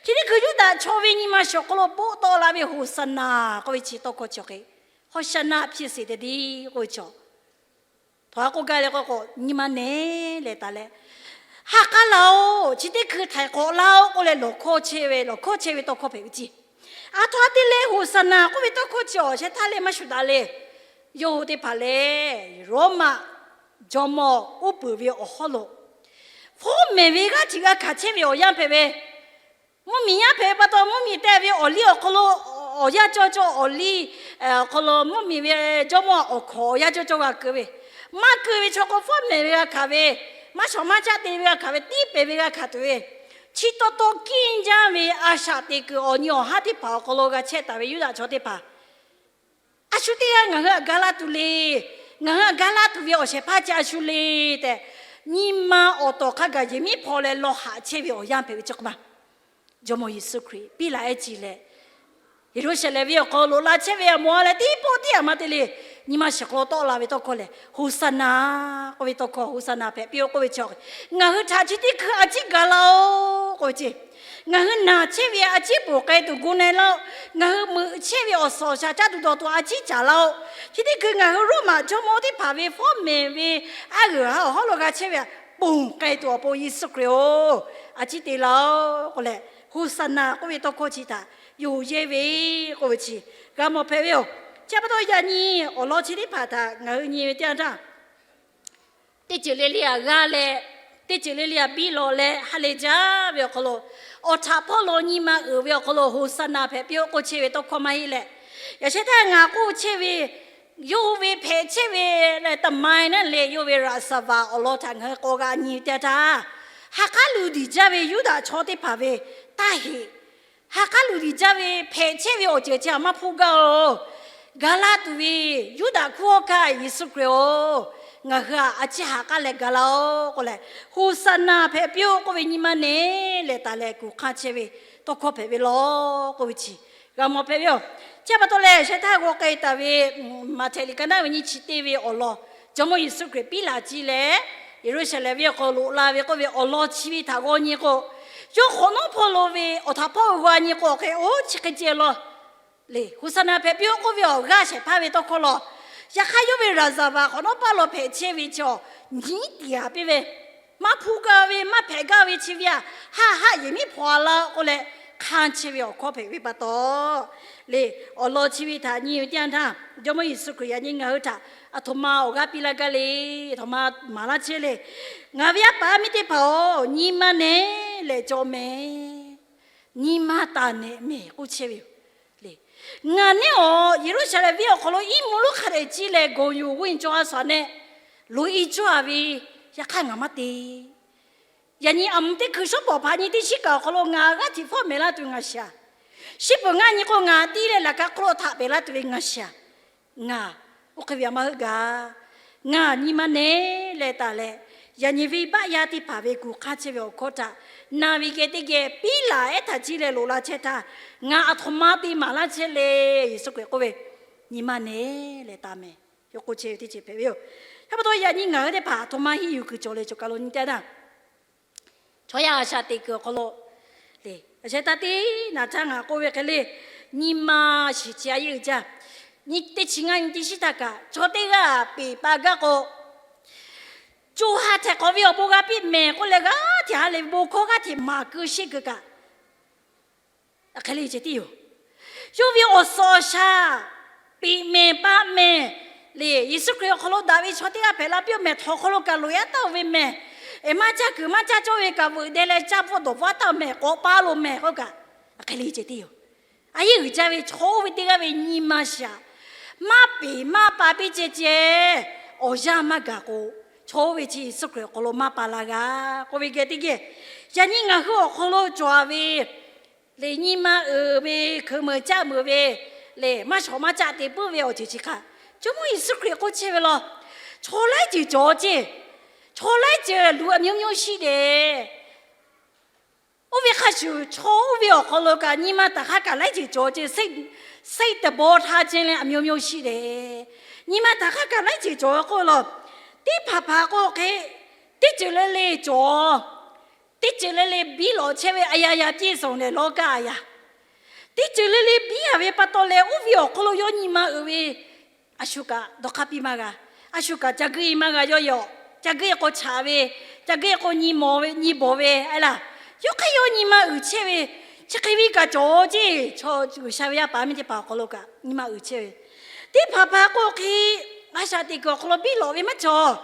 chi teˇ hkui Yuˇdaꞈ chaw ve nyi ma shiˍ awˬ hk'aw lo pawˆ tawˆ la ve Hoˍsaˍnaˍ k'oˆ ve chi tawˇ hkawˇ chi awˬ hk'e, ฮอสซันนา ဖြစ်စေတည်း k'oˆ ve chaw, htawnˍ ha k'oˆ gaˇ leh k'o k'o, nyi ma nehˬ lehˬ taˍ leh, ha k'aˉ laˇ-oˆ, chi teˇ hkui htaiˍ hk'awꞈ laˇ-oˆ k'oˆ leh lawˬ hkawˇ chehˇ ve, lawˬ hkawˇ chehˇ ve tawˇ hkawˇ hpehꞈ ve ceˇ. Aˬ htoꞈ ma te leh Hoˍsaˍnaˍ k'oˆ ve tawˇ hkawˇ chi awˬ shehˍ htaˇ leh maˇ shuˍ daꞈ le. Yawˇ hui teˇ hpaˍ lehˬ, Roˉmaꞈ jawˇmawˇ uˉ peunˍ ve awˬ hawˉ lo fawˉ mehˍ ve g'aˇ hteꞈ g'a hkanˍ chehˇ ve awˬ yanˇ hpehꞈ ve, mvuhˇmiˬ yaˇ hpehꞈ ve pa taw, mvuhˇmiˬ teh ve awˬ liˇ awˬ hk'aw lo awˬ yanˇ cawˇ cawˇ awˬ liˇ awˬ hk'aw lo mvuhˇmiˬ ve jawˇmawˇ awˬ hkawˍ awˬ yanˇ cawˇ cawˇ g'a keu ve, maˇ keu ve chaw k'o fawˉ mehˍ ve g'a hkanˍ ve, maˇ shawˍ maˇ caˆ te ve g'a hkanˍ ve, tiˉ pehˍ ve g'a hkanˍ tuˬ ve, chi taw taw kiˇ jaˇ ve a shaꞈ teꞈ kuiˬ awˬ nyi awˬ haˉ teˇ hpaˍ awˬ hk'aw lo g'a chehˇ taˍ ve Yuˇdaꞈ chaw teˇ hpaˍ, a shu teˇ g'aˇ ngaˬ hui htaꞈ ga laˇ tuˬ le. Ngaˬ hui htaꞈ ga laˇ tuˬ ve awˬ shehˍ hpaˇ chi a shu le tehꞈ, nyi ma awˬ tawˍ hk'a gaˬ yehˬ miˉ hpaw leh lawˬ haꞈ chehˇ ve awˬ yanˇ hpehꞈ ve chi k'o ma, Jawˇmawˇ Yeˍsuˆ Hkriꞈ piˇ laˬ ehˉ ci leh, Yeˍruˆsaˍlehnˍ venˇ awˬ hk'aw lo loꞈ la chehˇ ve a mawˬ a leh teˇ pawˆ tiˉ a ma te le. Nyi ma shiˍ hk'aw lo tawˆ la ve tawˇ hkawˇ lehˬ, Hoˍsaˍnaˍ k'oˆ ve tawˇ hkawˇ, Hoˍsaˍnaˍ hpehꞈ piˇ-oˆ k'oˆ ve chi, ngaˬ hui htaꞈ chi teˇ hkui a ciˉ ga laˇ-oˆ k'oˆ ve ceˇ. Ngaˬ hui naˬ chehˇ ve a ciˉ ponˬ k'ai tuˬ gu na-e laˇ-oˆ. Ngaˬ hui meuꞈ chehˇ ve awˬ suhˍ awˬ shaˍ caˇ tuˬ dawˬ tuˬ a ciˉ caˍ laˇ-oˆ. Chi teˇ hkui ngaˬ hui Roˉmaꞈ jawˇmawˇ teˇ hpaˍ ve fawˉ mehˍ ve aˉ g'uiˬ haˉ awˬ hawˉ lo g'a chehˇ ve ponˬ k'ai tuˬ awˬ pon Yeˍsuˆ Hkriꞈ-oˬ, a ciˉ te laˇ-oˆ k'oˆ leh, Hoˍsaˍnaˍ k'oˆ ve tawˇ hkawˇ chi htaꞈ yonˍ yehˇ ve k'oˆ ve chi g'a mawˬ hpehꞈ ve yoˬ. Chi pa taw yaꞈ nyi awˬ lawn chi teˇ hpaˍ htaꞈ ngaˬ hui nyi ve teˇ yanˇ htaˇ, teˇ ceuˬ le le htaꞈ g'aˇ leh, teˇ ceuˬ le le htaꞈ biˇ lawˬ leh ha lehˬ jaˇ ve awˬ hk'aw lo, awˬ htaꞈ hpawˇ lo nyi ma uiˍ ve awˬ hk'aw lo Hoˍsaˍnaˍ hpehꞈ piˇ-oˆ k'oˆ chehˇ ve tawˇ hkawˇ maˇ heˆ leh, yaꞈ shehˍ htaˇ ngaˬ k'oˆ chehˇ ve, yawˇ hui ve hpehꞈ chehˇ ve leh သမိုင်း naˉ leh yawˇ ve ရာဇဝင် awˬ lawn htaꞈ ngaˬ hui k'awꞈ g'a nyi ve teˇ yanˇ htaˇ, ha k'aˉ luˬ diˬ jaˇ ve Yuˇdaꞈ chaw teˇ hpaˍ ve taˇ heꞈ, ha k'aˉ luˬ diˬ jaˇ ve hpehꞈ chehˇ ve awˬ ceuˬ chi htaꞈ maˇ hpuˇ gaˇ-oˬ. Ga laˇ tuˬ ve Yuˇdaꞈ hkunˉ hawˉ hkanˇ Yeˍsuˆ Hkriꞈ-oˬ, ngaˬ hui htaꞈ a ciˉ ha k'aˉ leh ga laˇ-oˆ k'oˆ leh, Hoˍsaˍnaˍ hpehꞈ piˇ-oˆ k'oˆ ve nyi ma nehˬ lehˬ taˍ leh kuˬ hk'anˇ chehˇ ve tawˇ hkawˇ hpehꞈ ve law k'oˆ ve chi g'a mawˬ hpehꞈ ve yoˬ. Chi pa taw leh, shehˍ htaˇ g'aw k'ai taˍ ve Maꞈhtehˍ liꞈ ka naˉ ve nyiˇ chi teˇ ve awˬ lawn, Jawˇmawˇ Yeˍsuˆ Hkriꞈ piˇ laˬ ci leh, Yeˍruˆsaˍlehnˍ venˇ awˬ hk'aw lo loꞈ la ve k'oˆ ve awˬ lawn chi ve htaꞈ g'aw nyi k'o, yawˇ hk'awꞈ nawˉ hpawˇ lo ve awˬ htaꞈ hpawˇ g'a nyi k'o, hk'e oˇ chi hk'e ceh law le, Hoˍsaˍnaˍ hpehꞈ piˇ-oˆ k'oˆ ve awˬ g'aˇ shehˍ hpaˇ ve tawˇ hkawˇ law. Yaꞈ hk'aˇ yawˇ ve ရာဇဝင် hk'awꞈ nawˉ paˇ law hpehꞈ chehˇ ve chaw nyiˉ tiˍ ha piˇ ve, maˇ hpuˇ gaˇ ve maˇ hpehꞈ gaˇ ve chi ve htaꞈ haˆ haˆ yehˬ miˉ hpaw-a laˇ k'oˆ leh, hk'anˇ chehˇ ve awˬ hkawˇ hpehꞈ ve pa taw, le, awˬ lawn chi ve htaꞈ nyi ve teˇ yanˇ htaˇ, Jawˇmawˇ Yeˍsuˆ Hkriꞈ yaꞈ nyi ngaˬ hui htaꞈ aˬ htoꞈ ma awˬ g'aˇ piˇ laˇ gaˇ le. Aˬ htoꞈ ma maˍ laˇ chehˇ le. Ngaˬ ve yaˇ paˍ yaˇ miˇ teˇ hpaˍ-oˬ, nyi ma nehˬ lehˬ cawˬ mehˍ. Nyi ma taˍ nehꞈ mehˍ k'oˆ chehˇ ve yoˬ le. Ngaˬ nehˉ awˬ Yeˍruˆsaˍlehnˍ venˇ awˬ hk'aw lo iˉ mvuhˇ lonˉ hk'a dehꞈ ciˇ leh gawˬ yuˬ g'uˇ nyi cawˇ a shaˍ nehˆ loꞈ-e cawˇ-a ve, yaꞈ hk'aˇ ngaˬ maˇ te. Yaꞈ nyi aˬ mvuh teˇ hkui shawˉ pawˍ hpaꞈ nyi teˇ shiˉ kaꞈ awˬ hk'aw lo ngaˬ g'aˇ hteꞈ fawˉ mehˍ laˇ tuˬ ngaˬ shiˍ-a. Shiˉ peuˬ ngaˇ nyi k'o ngaˬ tiˇ leh laꞈ ka hk'oˆ lo htaꞈ pehˍ laˇ tuˬ ve ngaˬ shiˍ-a. Ngaˬ Oˇ hk'e ve a ma heuˆ gaˬ, ngaˬ nyi ma nehˬ leh taˍ leh, yaꞈ nyi venˇbaˆ yaˇ teˇ hpaˍ ve kuˬ hk'aˇ chehˇ ve awˬ hkawˇ htaꞈ na ve geh teˇ geh piˉ laˬ ehˉ htaꞈ ciˇ leh loꞈ la chehˇ htaˇ, ngaˬ aˬ htoꞈ ma te maˍ laˇ chehˇ le. Yeˍsuˆ Hkriꞈ k'oˆ ve, Nyi ma nehˬ leh taˍ mehˍ. Yawˇ k'oˆ chehˇ ve teˇ ceuˬ hpehꞈ ve yoˬ. Yaˇ pa taw yaꞈ nyi ngaˬ hui teˇ hpaˍ aˬ htoꞈ ma henˇ yuˬ kuiˬ cawˬ leh cawˬ kaˬ lo nyi teˇ yanˇ, chaw yaˇ a shaꞈ teꞈ kuiˬ awˬ hk'aw lo le, a sheh taˇ teˇ naˍ htaˇ ngaˬ k'oˆ ve hk'e le, nyi ma shiˍ chi a yeˇ uiˍ jaˇ. Nyi teˇ chi ngaˇ nyi teˇ shiˉ htaˇ kaꞈ, chaw teˇ g'aˇ peꞈ pa gaˇ k'o, co ha htehꞈ k'awꞈ ve awˬ bon g'a piˇ mehˍ k'oˆ leh, g'aˇ hteꞈ ha leh bon hkawˇ g'aˇ hteꞈ maˍ keu sheˆ keu kaꞈ, hk'e le ceh tiˉ yoˬ. Yawˇ ve awˬ suhˍ awˬ shaˍ, peꞈ mehˍ pa mehˍ le, Yeˍsuˆ Hkriꞈ awˬ hk'aw lo daꞈ ve chaw teˇ g'aˇ hpehꞈ la piˇ-oˬ mehˍ, htawnˍ hk'aw lo kaꞈ loꞈ yaˇ taˇ-oˬ ve mehˍ, maˇ caˇ kuiˬ maˇ caˇ cawˇ ve kaꞈ veuꞈ deh leh caˇ bvuhˆ dawˬ bvuhˆ taˇ-oˬ mehˍ, k'awꞈ pa lo mehˍ k'oˆ kaꞈ, hk'e le ceh tiˉ yoˬ. A yeˇ uiˍ jaˇ ve chaw oˇ ve teˇ g'aˇ ve nyi ma shaˍ, maˇ peꞈ maˇ pa piˇ ceh ceh, awˬ yanˇ maˇ gaˬ k'o, chaw oˇ ve chi Yeˍsuˆ Hkriꞈ awˬ hk'aw lo maˇ pa la g'a k'oˆ ve geh teˇ geh, yaꞈ nyi ngaˬ hui awˬ hk'aw lo cawˬ ve le, nyi ma uiˍ ve, hkeuꞈ meuˍ caˆ meuˍ ve le, maˇ shawˍ maˇ caˆ te puiˉ ve awˬ ceuˬ chi hk'a, Jawˇmawˇ Yeˍsuˆ Hkriꞈ k'oˆ chehˇ ve law, chaw laiˉ ceuˬ cawˬ ceˇ, chaw laiˉ ceuˬ လူအမျိုးမျိုးရှိတယ်. Oˇ ve hk'a shuˍ chaw oˇ ve awˬ hk'aw lo kaꞈ nyi ma htaꞈ hk'aˇ kaꞈ laiˉ ceuˬ cawˬ ceˇ, စိတ်တဘောထားခြင်းလည်း အမျိုးမျိုးရှိတယ်. Nyi ma htaꞈ hk'aˇ kaꞈ laiˉ ceuˬ cawˬ ve k'oˆ law, teˇ hpaˍ hpaˍ k'o hk'e, teˇ ceuˬ le le cawˬ, teˇ ceuˬ le le biˇ lawꞈ chehˇ ve အရာရာပြည့်စုံတဲ့ လောကအရာ, teˇ ceuˬ le le biˇ a ve pa taw leh oˇ ve awˬ hk'aw lo yawˇ nyi ma uiˍ ve a shu kaꞈ dawˇ hk'aˇ piˇ maˇ g'a. A shu kaꞈ ca guiˇ maˇ g'a yawˇ yaw. Ca guiˇ k'o chaꞈ ve, ca guiˇ k'o nyi mawˬ ve, nyi bawˬ ve a laˇ. Yawˇ hk'e yawˇ nyi ma uiˍ chehˇ ve, chi hk'e ve kaꞈ cawˬ ceˇ. Chaw G'uiˬsha ve yaˇ paˍ miˇ teˇ hpaˍ awˬ hk'aw lo kaꞈ nyi ma uiˍ chehˇ ve, teˇ hpaˍ hpaˍ k'o hk'e, a shaꞈ teꞈ kuiˬ awˬ hk'aw lo biˇ lawꞈ ve maˇ cawˬ.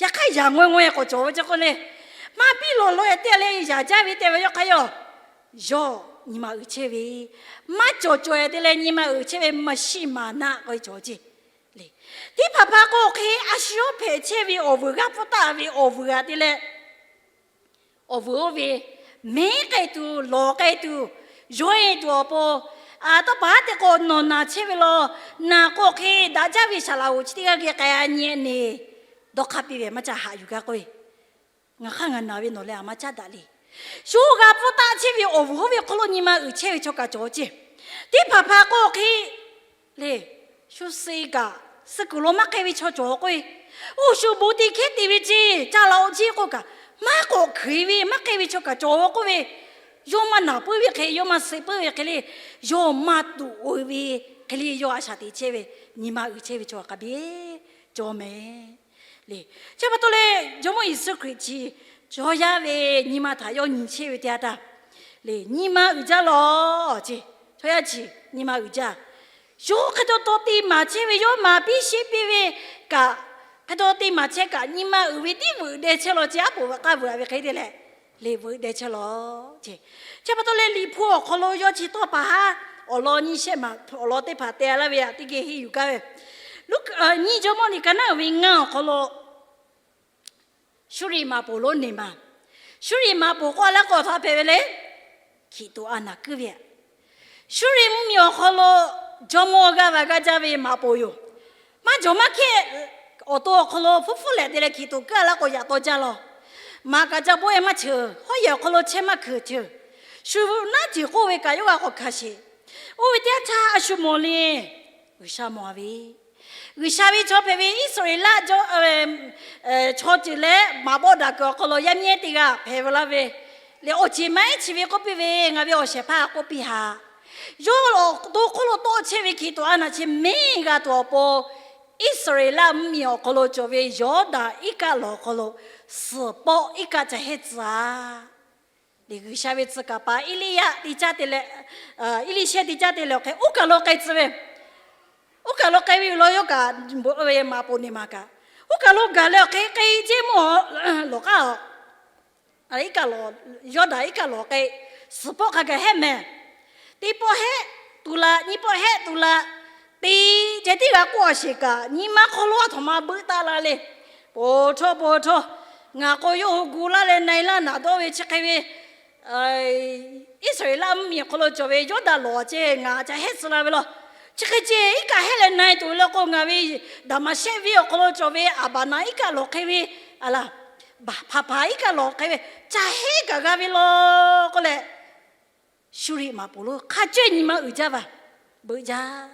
Yaꞈ hk'aˇ yaꞈ ngaweh ngaweh k'awꞈ cawˬ ve chi k'o le, maˇ biˇ lawꞈ lawꞈ e te leh yaꞈ jaˇ ve te ve yawˇ hk'a yawˇ, yawˇ nyi ma uiˍ chehˇ ve, maˇ cawˬ cawˬ e te leh nyi ma uiˍ chehˇ ve မရှိမဆာနာ k'oˆ ve cawˬ ceˇ. Teˇ hpaˍ hpaˍ k'o hk'e a shu yawˇ hpehꞈ chehˇ ve awˬ vuiˬ g'aˇ pfuhˇ taˆ ve awˬ vuiˬ g'a te leh, awˬ vuiˬ oˇ ve mehˉ k'ai tuˬ, lawˬ k'ai tuˬ, yawˇ e tuˬ awˬ pon, a tawˇ paˍ haˉ te k'o nawˬ naˬ chehˇ ve law. Naˬ k'o hk'e daꞈ jaˇ ve saˍ laꞈ oˍ chi teˇ g'aˇ geh k'ai a nyi e neˬ, dawˇ hk'aˇ piˇ ve maˇ caˇ haꞈ yuˬ gaˇ k'oˆ ve, ngaˬ hk'aˇ ngaˬ naˬ ve nawˬ leh a maˇ caˉ daꞈ le. Shu g'a pfuhˇ taˆ chehˇ ve awˬ vuiˬ oˇ ve hk'aw lo nyi ma uiˍ chehˇ ve chaw kaꞈ cawˬ ceˇ. Teˇ hpaˍ hpaˍ k'o hk'e le, shu suh kaꞈ suh kuiˬ lo maˇ hk'e ve chaw cawˬ k'oˆ ve, oˇ shu bon te hkehˉ te ve ceˇ, ca la oˇ ceˇ k'oˆ kaꞈ, maˇ k'awꞈ hkui ve maˇ hk'e ve chaw kaꞈ cawˬ ve k'oˆ ve, yawˇ maˇ naˬ puiˉ ve hk'e, yawˇ maˇ suh puiˉ ve hk'e le, yawˇ maˇ tuꞈ o ve hk'e le, yawˇ a shaꞈ teꞈ chehˇ ve, nyi ma uiˍ chehˇ ve chaw kaꞈ biˇ cawˬ mehˍ le. Chi pa taw leh Jawˇmawˇ Yeˍsuˆ Hkriꞈ chi chaw yaˇ ve nyi ma htaꞈ yawˇ nyi chehˇ ve teˇ yanˇ htaˇ le, nyi ma uiˍ jaˇ lawˬ ceˇ. Chaw yaˇ chi nyi ma uiˍ jaˇ. Yawˇ hk'e taw taw te maˍ chehˇ ve, yawˇ maˍ piˇ sheˆ piˇ ve kaꞈ, hk'e taw te maˍ chehˇ kaꞈ nyi ma uiˍ ve tiˉ veuꞈ deh chehˇ law ceˇ, aˉ poꞈ k'aˇ veuꞈ a ve hk'e te leh, le veuꞈ deh chehˇ lawˬ ceˇ. Chi pa taw leh Liꞈ hpu awˬ hk'aw lo yawˇ chi tawˇ paˍ haˉ awˬ lawn nyi shehˆ maˬ awˬ lawn teˇ hpaˍ te laˇ ve aꞈ teˇ geh henˇ yuˬ gaˇ ve, nyiˇ Jawˇmawˇ liꞈ ka naˉ uiˍ ve ngaˇ awˬ hk'aw lo Suˇriˆ maꞈ poˍ lonˉ neˬ maˬ. Suˇriˆ maꞈ poˍ k'oˆ a laˇ k'o, a htoꞈ hpehꞈ ve le. Hkiˬ toꞈ a naˬ kuiˉ ve. Suˇriˆ mvuhˇmiˬ awˬ hk'aw lo jawˇmawˇ g'aˇ va gaˇ jaˇ ve maꞈ poˍ yoˬ. Maˇ jawˬ maˇ hkehˇ, awˬ to awˬ hk'aw lo hpuˉ hpuˉ lehꞈ te leh hkiˬ toꞈ kuiˉ a laˇ k'o, yaꞈ taw jaˇ lawˬ. Maꞈ kaꞈ ca bawˆ e maˇ ceuˬ, hawˉ yehˬ awˬ hk'aw lo chehˇ maˇ hkeuꞈ ceuˬ. Shu naˉ ceuˬ k'oˆ ve kaꞈ yawˇ g'a k'awꞈ hkanˍ sheˍ. Oˇ ve teˇ yanˇ htaˇ a shu mawˬ le. G'uiˬsha mawˬ ve, G'uiˬsha ve chaw hpehꞈ ve Iˉsaˍreˍlaˆ chaw ceuˬ leh maꞈ bawˆ daꞈ kuiˬ awˬ hk'aw lo yaˇ miˇ ehˉ teˇ g'aˇ hpehꞈ ve laˇ ve le. Awˬ ceˬ maˇ ehˉ chi ve k'oˆ piˇ ve, Ngaˬ ve awˬ shehˍ hpaˇ k'oˆ piˇ haꞈ. Yawˇ awˬ to hk'oˆ lo tawˆ chehˇ ve hkiˬ toꞈ a naˬ chi mehˉ g'a tuˬ awˬ pon, Iˉsaˍreˍlaˆ mvuhˇmiˬ awˬ hk'aw lo cawˬ ve Yawˇdanˍ iˉ kaˆ lawˬ awˬ hk'aw lo suhˍ pawˆ iˉ kaˆ ca hehˇ tcuh a. G'uiˬsha ve tcuh kaˍ paˍ Eˇliˇyaˆ te caˇ te leh, Eˇliˇshehˇ te caˇ te leh awˬ hk'e oˇ kaˬ lo k'ai tcuh ve. Oˇ kaˬ lo k'ai ve yoˬ law, yawˇ kaꞈ maꞈ poˍ neˬ maˬ kaꞈ, oˇ kaˬ lo gaˬ leh awˬ hk'e k'ai ceˇ mawˇ lawˬ k'aˉ a. Iˉ kaˆ lawˬ, Yawˇdanˍ iˉ kaˆ lawˬ k'ai, suhˍ pawˆ hk'a gaˬ hehˆ mehˍ. Teˇ pawˆ hehˆ tuˬ la, nyiˇ pawˆ hehˆ tuˬ la, te ceh tiˉ g'a k'oˆ a sheˍ kaꞈ, nyi ma hk'aw lo a htoꞈ ma beuˆ taˆ la le. Poˬ htawˇ poˬ htawˇ, ngaˬ k'o yawˇ hui gu laˇ leh na e laˇ naꞈ dawˇ ve chi hk'e ve Iˉsaˍreˍlaˆ mvuhˇmiˬ awˬ hk'aw lo cawˬ ve Yawˇdanˍ lawˬ ceˇ ngaˬ ca hehˆ tcuh la ve law. Chi hk'e ceh iˉ kaˆ hehˉ leh na-e tuˬ ve le k'o, ngaˬ ve Daˍmaˍshehˆ venˇ awˬ hk'aw lo cawˬ ve Aˍbaˍnaˍ iˉ kaˆ lawˬ hk'e ve, a laˇ, baˬ hpaˍ hpaˍ iˉ kaˆ lawˬ hk'e ve, ca hehˉ kaꞈ g'a ve law k'oˆ leh, Suˇriˆ maꞈ poˍ lo hk'a cawehˇ nyi ma uiˍ jaˇ ve, beuꞈ jaˇ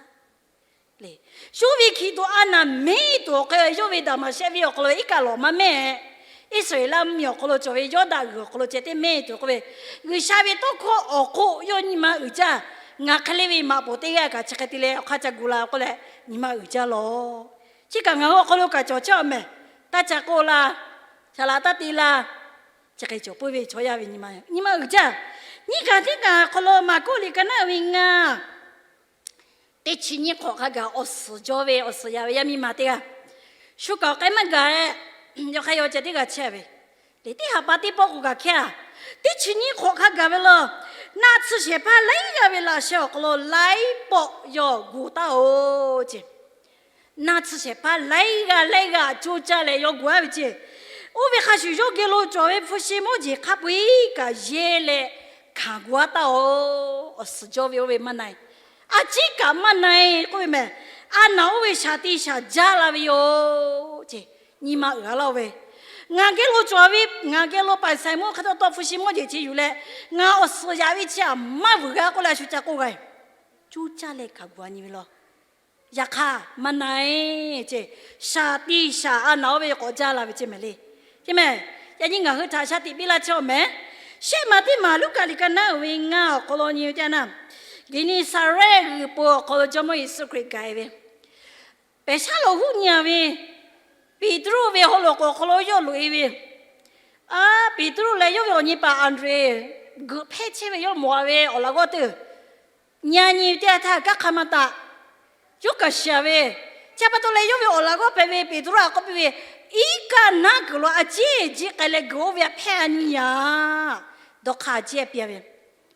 le. Yawˇ ve hkiˬ tuˬ a naˍ mehˉ tuˬ awˬ hk'e, yawˇ ve Daˍmaˍshehˆ venˇ awˬ hk'aw lo iˉ kaˆ lawˬ maˇ mehˉ, Iˉsaˍreˍlaˆ mvuhˇmiˬ awˬ hk'aw lo cawˬ ve Yawˇdanˍ g'uiˬ awˬ hk'aw lo ceh teˇ mehˉ tuˬ k'oˆ ve, G'uiˬsha ve tawˇ hkawˇ awˬ hk'oˆ yawˇ nyi ma uiˍ jaˇ. Ngaˬ hk'e le ve maꞈ poˍ teˇ g'aˇ kaꞈ chi hk'e te leh awˬ hk'aˇ ca gu la k'oˆ leh, nyi ma uiˍ jaˇ law. Chi kaꞈ ngaˬ hui awˬ hk'aw lo kaꞈ cawˬ chehˇ-aˬ mehˍ. Taˇ ca k'oˆ laˇ, shaˍ laꞈ taˇ te laˇ. Chi hk'e cawˬ puiˉ ve chaw yaˇ ve nyi ma, nyi ma uiˍ jaˇ. Nyiˇ kaˬ teˇ kaˬ awˬ hk'aw lo Maˍkuˆ liꞈ ka naˉ ve ngaˇ, teˇ chi nyiˇ hk'awꞈ hk'a gaˬ awˬ suhˍ jaw ve awˬ suhˍ yaꞈ ve yaˇ miˇ ma teˇ g'aˇ, shu kaꞈ awˬ k'ai maˇ gaˬ-e. Yawˇ hk'aˇ yawˇ ceh teˇ g'aˇ chehˇ ve le, teˇ ha pa teˇ pawˆ k'o kaꞈ hkehˇ-a. Teˇ chi nyiˇ hk'awꞈ hk'a gaˬ ve law, naˆ tsuhˇ shehˍ hpaˇ laiˉ g'aˇ ve laꞈ sheh awˬ hk'aw lo laiˉ pawˆ yawˇ gu taˉ-oˬ ce. Naˆ tsuhˇ shehˍ hpaˇ laiˉ g'aˇ laiˉ g'aˇ coˇ caˇ leh yawˇ gu-a ve ce. Oˇ ve hk'a shuˍ yawˇ geh lo cawˬ ve hpu shi mawˇ jeˬ hk'a peu-eˬ kaꞈ yehˇ leh hkanˍ gu-a taˉ-oˬ. Awˬ suhˍ jaw ve oˇ ve maˇ na-e, a ciˉ kaꞈ maˇ na-e k'oˆ ve mehˍ. A naˍ oˇ ve shaˍ te shaˍ jaˇ la ve yoˬ ce. Nyi ma uiˍ-a laˇ-oˬ ve, ngaˬ geh lo cawˬ ve, ngaˬ geh lo paˍ Saˍmoˆ hk'a taw taw hpu shi mawˇ jeˬ chi yuˬ leh, ngaˬ awˬ suhˍ yaꞈ ve chi aꞈ maˇ vuiˬ g'a k'oˆ leh a shu ca k'oˆ g'a-e. Coˇ caˇ leh hkanˍ gu-a nyi ve law. Yaꞈ hk'aˇ maˇ na-e ce. Shaˍ te shaˍ a naˍ oˇ ve k'awꞈ jaˇ la ve ce mehˍ le. Te mehˍ, yaꞈ nyi ngaˬ hui htaꞈ shaˍ tiꞈ piˇ laˇ chehˇ-aˬ mehˍ. Shehˆ maˬ teˇ maˬ Luˉkaꞈ liꞈ ka naˉ uiˍ ve ngaˇ awˬ hk'aw lo nyi ve teˇ naˇ, Geˍneˍsaˍrehˆ g'uiˬ po awˬ hk'aw lo Jawˇmawˇ Yeˍsuˆ Hkriꞈ gaˬ-e ve, pehˬ shaˉ lo huˉ nyi-a ve Peˍtruˆ ve haw loꞈ k'oˍ awˬ hk'aw lo yawˇ loꞈ-e ve, a, Peˍtruˆ leh yawˇ ve awˬ nyi paˍ Anˍdrehˍ geuꞈ hpehˇ chehˇ ve yawˇ mawˬ-a ve awˬ laꞈ g'awˇ teˇ, nyi-a nyi ve teˇ g'aˇ htaˇ kanˉ hk'a maˇ taꞈ, yawˇ kaꞈ shiˍ-a ve. Chi pa taw leh yawˇ ve awˬ laꞈ g'awˇ hpehꞈ ve Peˍtruˆ htaꞈ k'oˆ piˇ ve, Iˉ kaˆ naˉ kuiˬ lo a ciˉ jiˆ k'ai leh geuꞈ-oˇ ve htaꞈ hpehˇ-a nyi-a. Dawˇ hk'aˇ a ciˉ piˇ-a ve,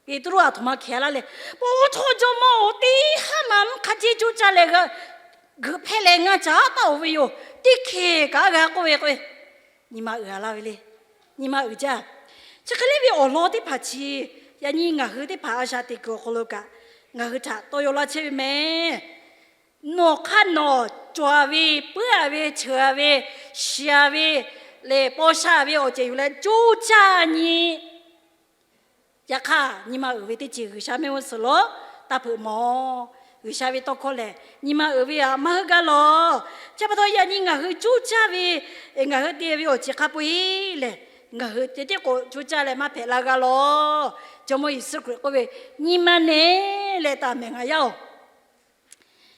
Peˍtruˆ aˬ htoꞈ ma hkeh laˇ leh, Peuˬ-oˬ, chaw jawˇmawˇ-oˬ, teˇ haˉ maˬ mvuhˇ hk'a ceˇ coˇ caˇ leh g'euꞈ hpehˇ leh ngaˇ caˬ taˉ-oˬ ve yoˬ. Teˇ hkeh kaꞈ g'a k'oˆ ve k'o, nyi ma uiˍ-a laˇ ve le. Nyi ma uiˍ jaˇ. Chi hk'e le ve awˬ lawn teˇ hpaˍ chi, yaꞈ nyi ngaˬ hui teˇ hpaˍ a shaꞈ teꞈ kuiˬ awˬ hk'aw lo kaꞈ ngaˬ hui htaꞈ tawˇ yaw laˇ chehˇ ve mehˍ. Nawˬ hk'aˇ nawˬ cawˬ-a ve, puiˉ-a ve, cheuˬ-a ve, shiˍ-a ve, lehˬ paw sha ve awˬ ceuˬ yuˬ leh coˇ caˇ nyi. Yaꞈ hk'aˇ nyi ma uiˍ ve teˇ ceuˬ G'uiˬsha mehˆ g'uˇ suhˍ lo taˇ hpeuꞈ mawˬ. G'uiˬsha ve tawˇ hkawˇ lehˬ nyi ma uiˍ ve htaꞈ maˇ heuˆ gaˇ lawˬ. Chi pa taw yaꞈ nyi ngaˬ hui coˇ caˇ ve, ngaˬ hui te ve awˬ ceuˬ hk'a peu-eˬ lehˬ, ngaˬ hui ceh tiˉ k'o coˇ caˇ leh maˇ hpehꞈ la g'a lawˬ. Jawˇmawˇ Yeˍsuˆ Hkriꞈ k'oˆ ve, Nyi ma nehˬ leh taˍ mehˍ ngaˬ yaˇ-oˬ.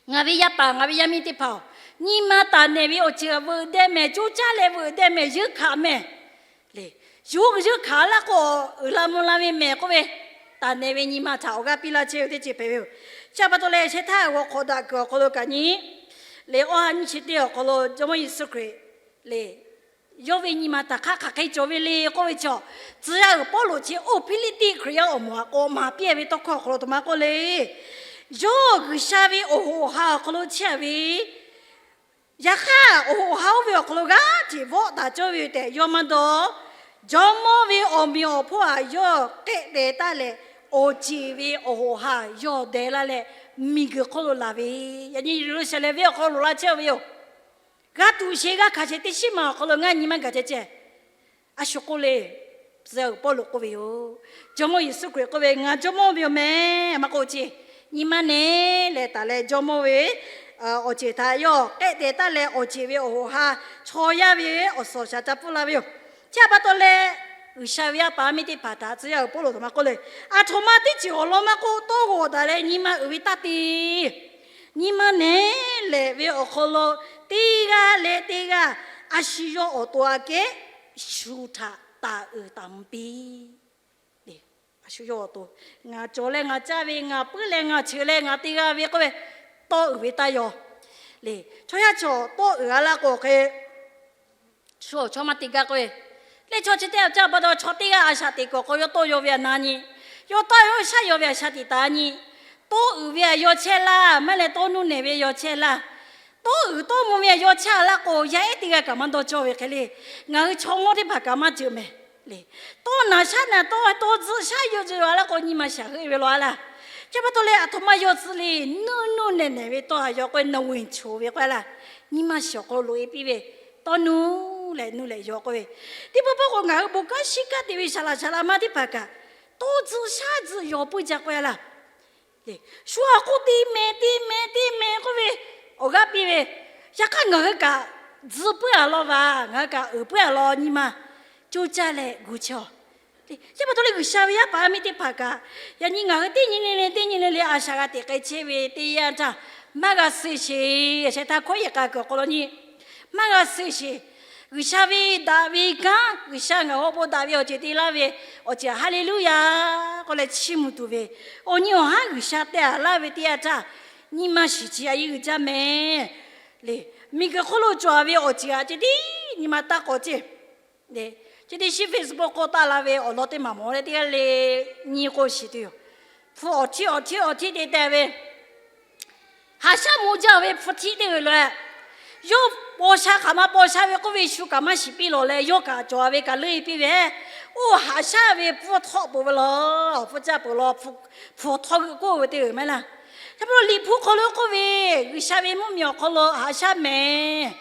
Ngaˬ ve yaˇ paˍ ngaˬ ve yaˇ miˇ teˇ hpaˍ-oˬ, nyi ma taˍ nehˬ ve awˬ ceuˬ veuꞈ deh mehˬ, coˇ caˇ leh veuꞈ deh mehˬ, yeunˇ hkanˍ mehˬ. Lehˬ, yawˇ yeunˇ hkanˍ laˇ k'o, uiˍ la mvuh la ve mehˬ k'oˆ ve, taˍ nehˬ ve nyi ma htaꞈ awˬ g'aˇ piˇ laˇ chehˇ ve teˇ ceuˬ hpehꞈ ve yoˬ. Chi pa taw leh sheh htaˇ g'aw hk'awꞈ daꞈ kuiˬ awˬ hk'aw lo kaꞈ nyi, lehˬ awˇ ha nyiˇ chi teˇ awˬ hk'aw lo Jawˇmawˇ Yeˍsuˆ Hkriꞈ lehˬ, yawˇ ve nyi ma htaꞈ hk'aˬ hk'e cawˬ ve le k'oˆ ve chaw, tcuh yaˇ uiˍ Pawˇluꞈ chi oˇ Hpiˇliˇtiˆ Hkriꞈ yaˇ awˬ moˍ htaꞈ k'awꞈ maˍ piˇ ve tawˇ hkawˇ awˬ hk'aw lo htoꞈ ma k'oˆ le. Yawˇ G'uiˬsha ve awˬ hoꞈ awˬ ha awˬ hk'aw lo chehˇ ve, yaꞈ hk'aˇ awˬ hoꞈ awˬ ha oˇ ve awˬ hk'aw lo g'aˇ hteꞈ vawˆ taˍ cawˇ ve tehꞈ yawˇ maˇ dawˇ. Jawˇmawˇ ve awˬ meꞈ awˬ hponˇ htaꞈ yawˇ k'ehˆ deh taˉ leh, awˬ ceˬ ve awˬ hoꞈ awˬ ha yawˇ deh laˇ leh, miˬguiˬ hk'oˆ lo laˬ ve, yaꞈ nyi Yeˍruˆsaˍlehnˍ venˇ awˬ hk'aw lo loꞈ la chehˇ ve yoˬ. G'a tuꞈ sheˍ g'a hkanˍ sheˍ teˇ shinˉ maˬ awˬ hk'aw lo ngaˇ nyi maˇ gaˬ ceh ceh, a shu k'oˆ le. Tcuh yaˇ uiˍ Pawˇluꞈ k'oˆ ve yoˬ. Jawˇmawˇ Yeˍsuˆ Hkriꞈ k'oˆ ve, Ngaˬ Jawˇmawˇ ve yoˬ mehˍ maˇ k'oˆ ce. Nyi ma nehˬ leh taˍ leh Jawˇmawˇ ve awˬ ceˬ htaꞈ yawˇ k'ehˆ deh taˉ leh, awˬ ceˬ ve awˬ hoꞈ ha chaw yaˇ ve awˬ suhˍ awˬ shaˍ ca pfuhˇ la ve yoˬ. Chi pa taw leh, G'uiˬsha ve yaˇ paˍ yaˇ miˇ teˇ hpaˍ htaꞈ tcuh yaˇ uiˍ Pawˇluꞈ htoꞈ ma k'oˆ le. Aˬ htoꞈ ma teˇ ceuˬ awˬ lawn maˇ k'oˆ, tawˇ g'awˬ daꞈ leh nyi ma uiˍ ve taˇ te. Nyi ma nehˬ lehˬ ve awˬ hk'aw lo teˇ g'aˇ leh teˇ g'aˇ a shu yawˇ awˬ to aꞈ kehˉ shu htaꞈ taˍ uiˍ taˍ mvuh piˇ. A shu yawˇ awˬ to, ngaˬ cawˬ leh ngaˬ caˇ ve, ngaˬ puiˉ leh ngaˬ cheuˬ leh ngaˬ te g'a ve k'oˆ ve, tawˇ uiˍ ve taˇ yaw le. Chaw yaˇ chaw tawˇ uiˍ-a laˇ k'o hk'e, shu awˬ chawˇ maˇ te gaˇ k'oˆ ve, leh chaw chi teˇ g'aˇ caˇ pa taw chaw teˇ g'aˇ a shaꞈ teꞈ kuiˬ awˬ hk'aw lo yawˇ tawˇ yaw ve aꞈ na nyi, yawˇ tawˇ yawˇ shaˉ yaw ve aꞈ shaꞈ teꞈ taˍ nyi. Tawˇ uiˍ ve aꞈ yaw chehˇ laˇ, maˇ leh tawˇ nuˇ nehˬ ve yaw chehˇ laˇ. Tawˇ uiˍ tawˇ mvuh ve aꞈ yaw chehˇ laˇ k'o, yaˇ ehˉ teˇ g'aˇ kaꞈ maˇ dawˇ cawˇ ve hk'e le. Ngaˬ hui chaw mawˇ teˇ hpaˍ kaꞈ maˇ ceuˬ mehˍ le. Tawˇ naˬ shaˉ naˬ tawˇ tawˇ tzuhˆ shaˉ yawˇ ceuˬ a laˇ k'o, nyi ma shaˍ heuˆ ve law a laˇ. Chi pa taw leh aˬ htoꞈ ma yaw tcuh le, nuˇ nuˇ nehˬ nehˬ ve tawˇ a yaw k'oˆ ve, nawˬ ve choˬ ve k'oˆ laˇ, nyi ma shiˍ awˬ hk'aw lo loꞈ e piˇ ve, tawˇ nuˇ leh nuˇ leh yaw k'oˆ ve, teˇ pawˆ pawˆ k'o ngaˬ hui bon kanˉ shiˉ kanˉ te ve shaˍ laꞈ shaˍ laꞈ ma teˇ hpaˍ kaꞈ, tawˇ tcuh shaˉ tcuh yaw puiˉ jaˇ k'oˆ laˇ. Shu a k'oˆ te meh te meh te meh k'oˆ ve, awˬ g'aˇ piˇ ve, yaꞈ hk'aˇ ngaˬ hui kaꞈ tcuh puiˉ a law vaˬ, ngaˬ hui kaꞈ uiˍ puiˉ a law nyi ma coˇ caˇ leh gu chehˇ a. Chi pa taw leh G'uiˬsha ve yaˇ paˍ yaˇ miˇ teˇ hpaˍ kaꞈ, yaꞈ nyi ngaˬ hui teˇ nyi le le teˇ nyi le le a shaꞈ g'a teꞈ k'ai chehˇ ve teˇ yanˇ htaˇ, maˇ g'a suh sheˍ. Sheh htaˇ hkawˉ yehˬ k'a kuiˬ awˬ hk'aw lo nyi, maˇ g'a suh sheˍ. G'uiˬsha ve daꞈ ve kanˉ, G'uiˬsha ngaˬ hui awˬ pon daꞈ ve awˬ ceuˬ te laˇ ve awˬ ceuˬ Haˍleˍluˇyaˍ k'oˆ leh chiˇ mvuh tuˬ ve, awˬ nyi awˬ haˉ G'uiˬsha teh a laˇ ve teˇ yanˇ htaˇ, nyi ma shiˍ chi a yeˇ uiˍ jaˇ mehˍ. Le, miˬguiˬ hk'oˆ lo cawˬ ve awˬ ceuˬ a ceh tiˉ nyi ma taˇ k'awꞈ ceˇ. Chi teˇ shinˉ Facebook k'oˆ taˆ la ve awˬ lawn teˇ maˬ mawˬ leh teˇ g'aˇ le nyi k'o shiˍ tuˬ yoˬ. Hpu awˬ htiˇ awˬ htiˇ awˬ htiˇ te teh ve, haꞈ shaˉ mvuh jaˇ ve hpu htiˇ teˇ g'uiˬ lo, yawˇ paw sha hk'aˬ ma paw sha ve k'oˆ ve shu kaꞈ maˇ shiˍ piˇ lawˬ leh, yawˇ kaꞈ cawˬ ve kaꞈ leuˆ e piˇ ve, oˇ haꞈ shaˉ ve pfuhˇ htawˆ peuˬ ve law, pfuhˇ caˇ peuˬ law, hpu htawˇ g'euꞈ k'oˆ ve teˇ g'uiˬ maˇ heˆ laˇ. Chi pa taw Liꞈ hpu hk'aw lo k'oˆ ve, G'uiˬsha ve mvuhˇmiˬ awˬ hk'aw lo haꞈ shaˉ mehˍ.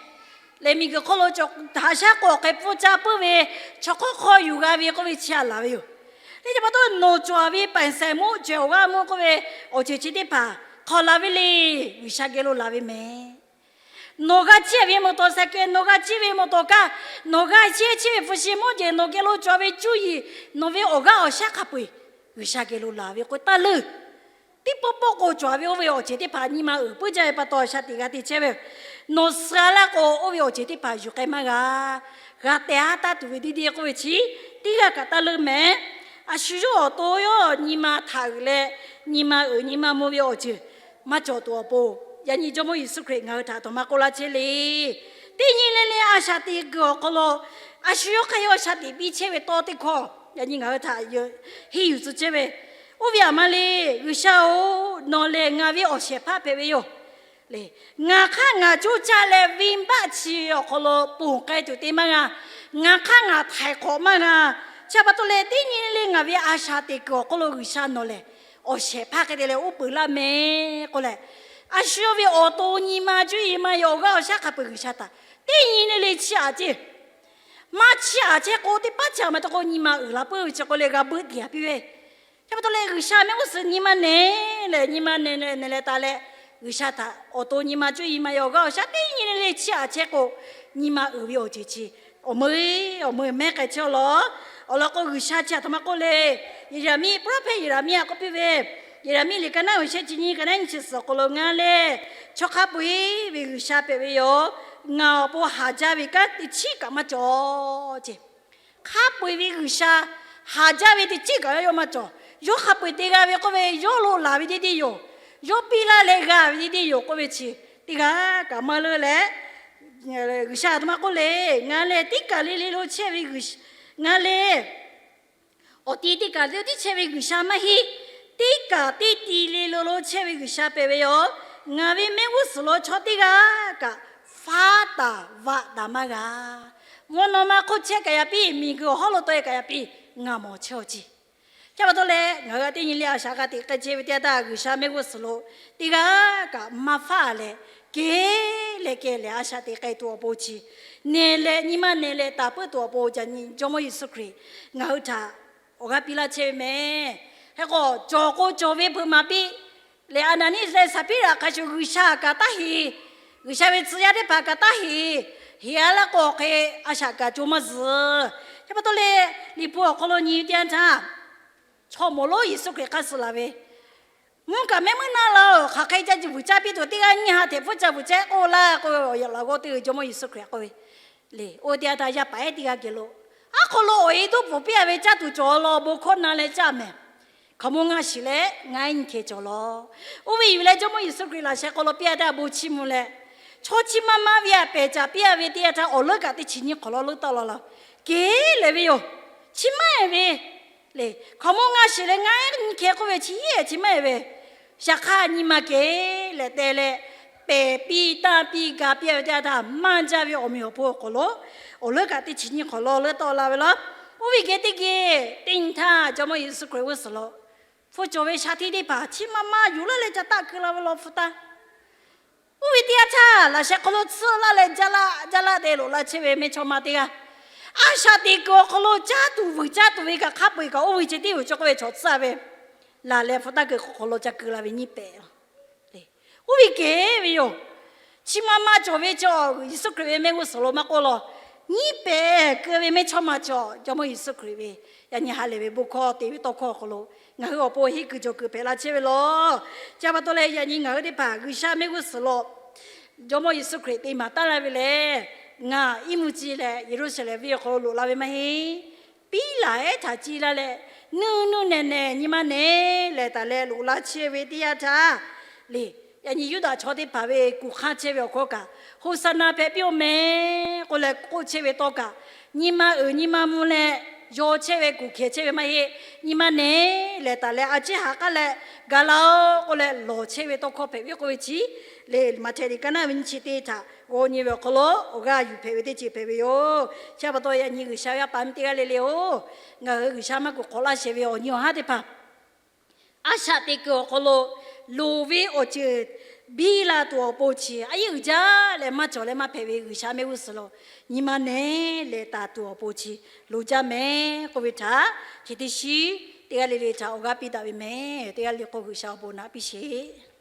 Leh miˬguiˬ hk'oˆ lo haꞈ shaˉ k'o awˬ hk'e pfuhˇ caˇ peuˬ ve, chaw hk'awˇ hk'aw yuˬ g'a ve k'oˆ ve chi a laˬ ve yoˬ. Leh chi pa taw nawˬ cawˬ ve ပိုင်ဆိုင်မှု cawˬ g'a mvuh k'oˆ ve awˬ ceuˬ chi teˇ hpaˍ hk'aw laˬ ve le, G'uiˬsha geh lo laˬ ve mehˍ. Nawˬ g'a chehˇ ve มอเตอร์ไซค์ nawˬ g'a chehˇ ve มอเตอร์ไซค์, nawˬ g'a chehˇ chehˇ ve hpu shi mawˇ jeˬ nawˬ geh lo cawˬ ve cuˇ yiˍ, nawˬ ve awˬ g'aˇ awˬ shaˉ hk'a peu-eˬ G'uiˬsha geh lo laˬ ve k'o taˇ leuˇ. Teˇ pawˆ pawˆ k'o cawˬ ve oˇ ve awˬ ceuˬ teˇ hpaˍ nyi ma uiˍ puiˉ jaˇ ve pa taw shaꞈ teꞈ g'a te chehˇ ve, nawˬ suh a laˇ k'o oˇ ve awˬ ceuˬ teˇ hpaˍ yuˬ k'ai maˇ g'a. G'a teh haˉ taˇ tuˬ ve deˇ deˇ k'oˆ ve chi teˇ g'aˇ kaꞈ taˇ leuˇ mehˍ. A shu yawˇ awˬ to yawˇ nyi ma htaꞈ uiˍ leh, nyi ma uiˍ nyi ma mvuh ve awˬ ceuˬ maˇ cawˬ tuˬ awˬ pon, yaꞈ nyi Jawˇmawˇ Yeˍsuˆ Hkriꞈ ngaˬ hui htaꞈ aˬ htoꞈ ma k'oˆ laˇ chehˇ le. Teˇ nyi le le a shaꞈ teꞈ kuiˬ awˬ hk'aw lo, a shu yawˇ hk'aˇ yawˇ shaꞈ teꞈ piˇ chehˇ ve tawˇ teˇ hkawˇ yaꞈ nyi ngaˬ hui htaꞈ henˇ yuˬ tcuh chehˇ ve, oˇ ve aˬ ma le, G'uiˬsha-oˬ, nawˬ lehˬ ngaˬ ve awˬ shehˍ hpaˇ hpehꞈ ve yoˬ. Le, ngaˬ hk'aˇ ngaˬ coˇ caˇ leh venˇbaˆ chi awˬ hk'aw lo ponˬ k'ai tuˬ te maˇ g'a. Ngaˬ hk'aˇ ngaˬ htaiˍ hk'awꞈ maˇ g'a. Chi pa taw leh teˇ nyi le le ngaˬ ve a shaꞈ teꞈ kuiˬ awˬ hk'aw lo G'uiˬsha nawˬ lehˬ awˬ shehˍ hpaˇ hk'e te leh uˉ peunˍ laˇ mehˍ k'oˆ leh, a shu yawˇ ve awˬ to nyi ma cuˇ yiˍ ma yawˬ awˬ g'aˇ awˬ shaˉ hk'a peu-eˬ G'uiˬsha htaꞈ teˇ nyi le le chiˇ aꞈ ceˇ. Maˇ chiˇ aꞈ chehˇ k'o, teˇ paˉ chi aꞈ ma te k'o nyi ma uiˍ la puiˉ ve chi k'oˆ leh g'a beuˆ tiˍ a piˇ ve. Chi pa taw leh G'uiˬsha mehˆ g'uˇ suhˍ nyi ma nehˬ leh nyi ma nehˬ nehˬ leh taˍ leh, G'uiˬsha htaꞈ awˬ to nyi ma cuˇ yiˍ ma yawˬ awˬ g'aˇ awˬ shaˉ teˇ nyi le le chiˇ aꞈ chehˇ k'o, nyi ma uiˍ ve awˬ ceuˬ chi awˬ meuˇ awˬ meuˇ mehˉ k'ai chehˇ a law. Awˬ lawn k'o G'uiˬsha chi aˬ htoꞈ ma k'oˆ le, Yeˍraˍmiˆ, พระเจ้า Yeˍraˍmiˆ htaꞈ k'oˆ piˇ ve, Yeˍraˍmiˆ liꞈ ka naˉ uiˍ shehˆ chi nyi ka naˉ nyi chi suhˍ awˬ hk'aw lo ngaˬ lehˬ chaw hk'a peu-eˬ ve G'uiˬsha hpehꞈ ve yoˬ. Ngaˬ awˬ pon haˍ jaˇ ve kanˉ teˇ chiˉ kaꞈ maˇ cawˬ ceˇ. Hk'a peu-eˬ ve G'uiˬsha haˍ jaˇ ve teˇ chiˉ kaꞈ yawˇ maˇ cawˬ. Yawˇ hk'a peu-eˬ te g'a ve k'oˆ ve, yawˇ lo laˬ ve deˇ deˇ yoˬ. Yawˇ piˇ laˇ leh g'a ve deˇ deˇ yoˬ k'oˆ ve chi teˇ g'aˇ kaꞈ maˇ leuˇ leh, G'uiˬsha aˬ htoꞈ ma k'oˆ le, ngaˬ lehˬ teˇ kaˬ le le lo chehˇ ve G'uiˬsha, ngaˬ lehˬ awˬ ti teˇ kaˬ le tiˉ chehˇ ve G'uiˬsha maˇ heˆ. Teˇ kaˬ teˇ ti le lo lo chehˇ ve G'uiˬsha hpehꞈ ve yoˬ. Ngaˬ ve mehˆ g'uˇ suhˍ lo chaw teˇ g'aˇ kaꞈ faˉ taˍ vaꞈ taˍ maˇ g'a. Mvuhˇ naw ma hk'oˆ chehˇ kaꞈ yaꞈ piˇ, miˬguiˬ awˬ hawˉ lo tawˆ e kaꞈ yaꞈ piˇ, ngaˬ mawˬ chehˇ aw ceˇ. Chi pa taw leh ngaˬ hui a teˇ nyi le a shaꞈ g'a teꞈ k'ai chehˇ ve teˇ yanˇ htaˇ, G'uiˬsha mehˆ g'uˇ suhˍ lo teˇ g'aˇ kaꞈ maˇ faˉ leh, kehˬ leh kehˬ leh a shaꞈ teꞈ k'ai tuˬ awˬ pon chi, nehˬ leh nyi ma nehˬ leh taˍ puiˉ tuˬ awˬ pon yaꞈ nyi Jawˇmawˇ Yeˍsuˆ Hkriꞈ ngaˬ hui htaꞈ awˬ g'aˇ piˇ laˇ chehˇ ve mehˍ. Hk'e k'o cawˬ k'o cawˬ ve hpeuꞈ maˍ piˇ leh, Aˍnaˍniˆ leh Saˍhpiˉraꞈ hk'a shuˍ G'uiˬsha kaꞈ taˇ heˍ. G'uiˬsha ve tcuh yaˇ teˇ hpaˍ kaꞈ taˇ heˍ. Heˍ a laˇ k'o hk'e a shaꞈ kaꞈ co maˇ zuhˬ. Chi pa taw leh Liꞈ hpu awˬ hk'aw lo nyi teˇ yanˇ htaˇ, chaw mawˬ lonˉ Yeˍsuˆ Hkriꞈ hk'aˇ suh laˬ ve, mvuhˇ kaꞈ mehˆ meuˇ naˆ laˇ-oˬ, hk'aˬ hk'e ca vuiˬ caˇ piˇ tuˬ teˇ g'aˇ nyiˇ ha hteꞈ hpfuhˇ ca vuiˬ chehˇ k'oˆ laˇ k'o, awˬ yaꞈ laꞈ g'awˇ teˇ g'aˇ Jawˇmawˇ Yeˍsuˆ Hkriꞈ k'oˆ ve le. Oˇ teˇ yanˇ htaˇ yaˇ paˍ ehˉ teˇ g'aˇ geh lo, aˉ hk'aw lo awˬ e toˉ pfuhˍ piˇ a ve caˇ tuˬ cawˬ law, bon hkawˇ na leh caˇ mehˍ. Hkaoˍmonˇ ngaˇ shiˍ leh ngaˬ ehˉ nyi hkeh cawˬ law. Oˇ ve yuˬ leh Jawˇmawˇ Yeˍsuˆ Hkriꞈ laꞈ sheh hk'aw lo piˇ a teˇ g'aˇ bon chiˇ mvuh leh, chaw chi ma ma ve a pehˬ caˍ piˇ a ve teˇ yanˇ htaˇ awˬ leuˉ kaꞈ teˇ chi nyiˇ hk'awꞈ law leuˉ tawˆ la la. Kehˬ lehˬ ve yoˬ. Chi maˇ heˆ ve le. Hkaoˍmonˇ ngaˇ shiˍ leh ngaˬ ehˉ nyi hkeh k'oˆ ve chi hiˉ ehˍ chi maˇ heˆ ve. Yaꞈ hk'aˇ nyi ma kehˬ leh te leh, pehˬ piˇ tanˇ piˇ ga piˇ a ve teˇ yanˇ htaˇ maˇ jaˇ ve awˬ meꞈ awˬ hponˇ awˬ hk'aw lo awˬ leuˉ kaꞈ teˇ chi nyiˇ hk'awꞈ law leuˉ tawˆ la ve law. Oˇ ve geh teˇ geh teˇ nyi htaˇ Jawˇmawˇ Yeˍsuˆ Hkriꞈ g'uˇ suhˍ lo hpu cawˬ ve shaˍ tiꞈ teˇ hpaˍ chi ma ma yuˬ laˇ leh ca taˆ keu la ve law hpu taˇ. Oˇ ve teˇ yanˇ htaˇ, laꞈ sheh hk'aw lo tsuhˇ laˇ leh jaˇ laˇ jaˇ laˇ te loꞈ la chehˇ ve mehˇchawˇma teˇ g'aˇ, a shaꞈ teꞈ kuiˬ awˬ hk'aw lo caˇ tuˬ vuiˬ caˇ tuˬ ve kaꞈ hk'a peu-eˬ kaꞈ oˇ ve ceh tiˉ yoˬ. Chaw k'oˆ ve chaw tcuhˇ ve laˬ leh hpu taˇ kuiˬ hk'aw lo ca keu la ve nyiˇ pehˍ. Oˇ ve kehˬ ve yoˬ. Chi ma ma cawˬ ve chaw, Yeˍsuˆ Hkriꞈ ve mehˆ g'uˇ suhˍ lo maˇ k'oˆ law, nyiˇ pehˍ keu ve mehˇchawˇma chaw, Jawˇmawˇ Yeˍsuˆ Hkriꞈ ve yaꞈ nyi ha lehˬ ve bon hkawˇ te ve tawˇ hkawˇ awˬ hk'aw lo ngaˬ hui awˬ pon henˇ kuiˬ jawˬ kuiˬ hpehꞈ la chehˇ ve law. Chi pa taw leh yaꞈ nyi ngaˬ hui teˇ hpaˍ G'uiˬsha mehˆ g'uˇ suhˍ lo Jawˇmawˇ Yeˍsuˆ Hkriꞈ te maˍ taˉ la ve lehˬ, ngaˬ iˉ mvuhˇ ci leh Yeˍruˆsaˍlehnˍ venˇ awˬ hk'aw lo loꞈ la ve maˇ heˆ. Piˉlaꞈ ehˉ htaꞈ ci laˇ leh, nuˇ nuˇ nehˬ nehˬ nyi ma nehˬ lehˬ taˍ leh loꞈ la chehˇ ve teˇ yanˇ htaˇ le, yaꞈ nyi Yuˇdaꞈ chaw teˇ hpaˍ ve kuˬ hk'aˇ chehˇ ve awˬ hkawˇ kaꞈ, Hoˍsaˍnaˍ hpehꞈ piˇ-oˆ mehˍ k'oˆ leh k'oˆ chehˇ ve tawˇ kaꞈ, nyi ma uiˍ nyi ma mvuh leh yaw chehˇ ve kuˬ hkehˍ chehˇ ve maˇ heˆ. Nyi ma nehˬ lehˬ taˍ leh a ciˉ ha k'aˉ leh ga laˇ-oˆ k'oˆ leh lawˬ chehˇ ve tawˇ hkawˇ hpehꞈ ve k'oˆ ve chi le, Maꞈhtehˍ liꞈ ka naˆ ve nyi chi teˇ htaꞈ g'aw nyi ve awˬ hk'aw lo awˬ g'aˇ yuˬ hpehꞈ ve teˇ ceuˬ hpehꞈ ve yoˬ. Chi pa taw yaꞈ nyi G'uiˬsha ve yaˇ paˍ miˇ teˇ g'aˇ le le-oˬ, ngaˬ hui G'uiˬsha maˇ kuˬ k'awꞈ laˇ shehˍ ve awˬ nyi awˬ haˉ teˇ hpaˍ a shaꞈ teꞈ kuiˬ awˬ hk'aw lo loˍ ve awˬ ceuˬ biˇ la tuˬ awˬ pon chi a yehˉ uiˍ jaˇ leh maˇ cawˬ leh maˇ hpehꞈ ve G'uiˬsha mehˆ g'uˇ suhˍ lo nyi ma nehˬ lehˬ taˍ tuˬ awˬ pon chi loˍ jaˇ mehˍ k'oˆ ve htaꞈ chi teˇ shiˉ teˇ g'aˇ le le htaꞈ awˬ g'aˇ piˇ daꞈ ve mehˍ. Teˇ g'aˇ le k'o G'uiˬsha awˬ bon naꞈ piˇ sheˍ.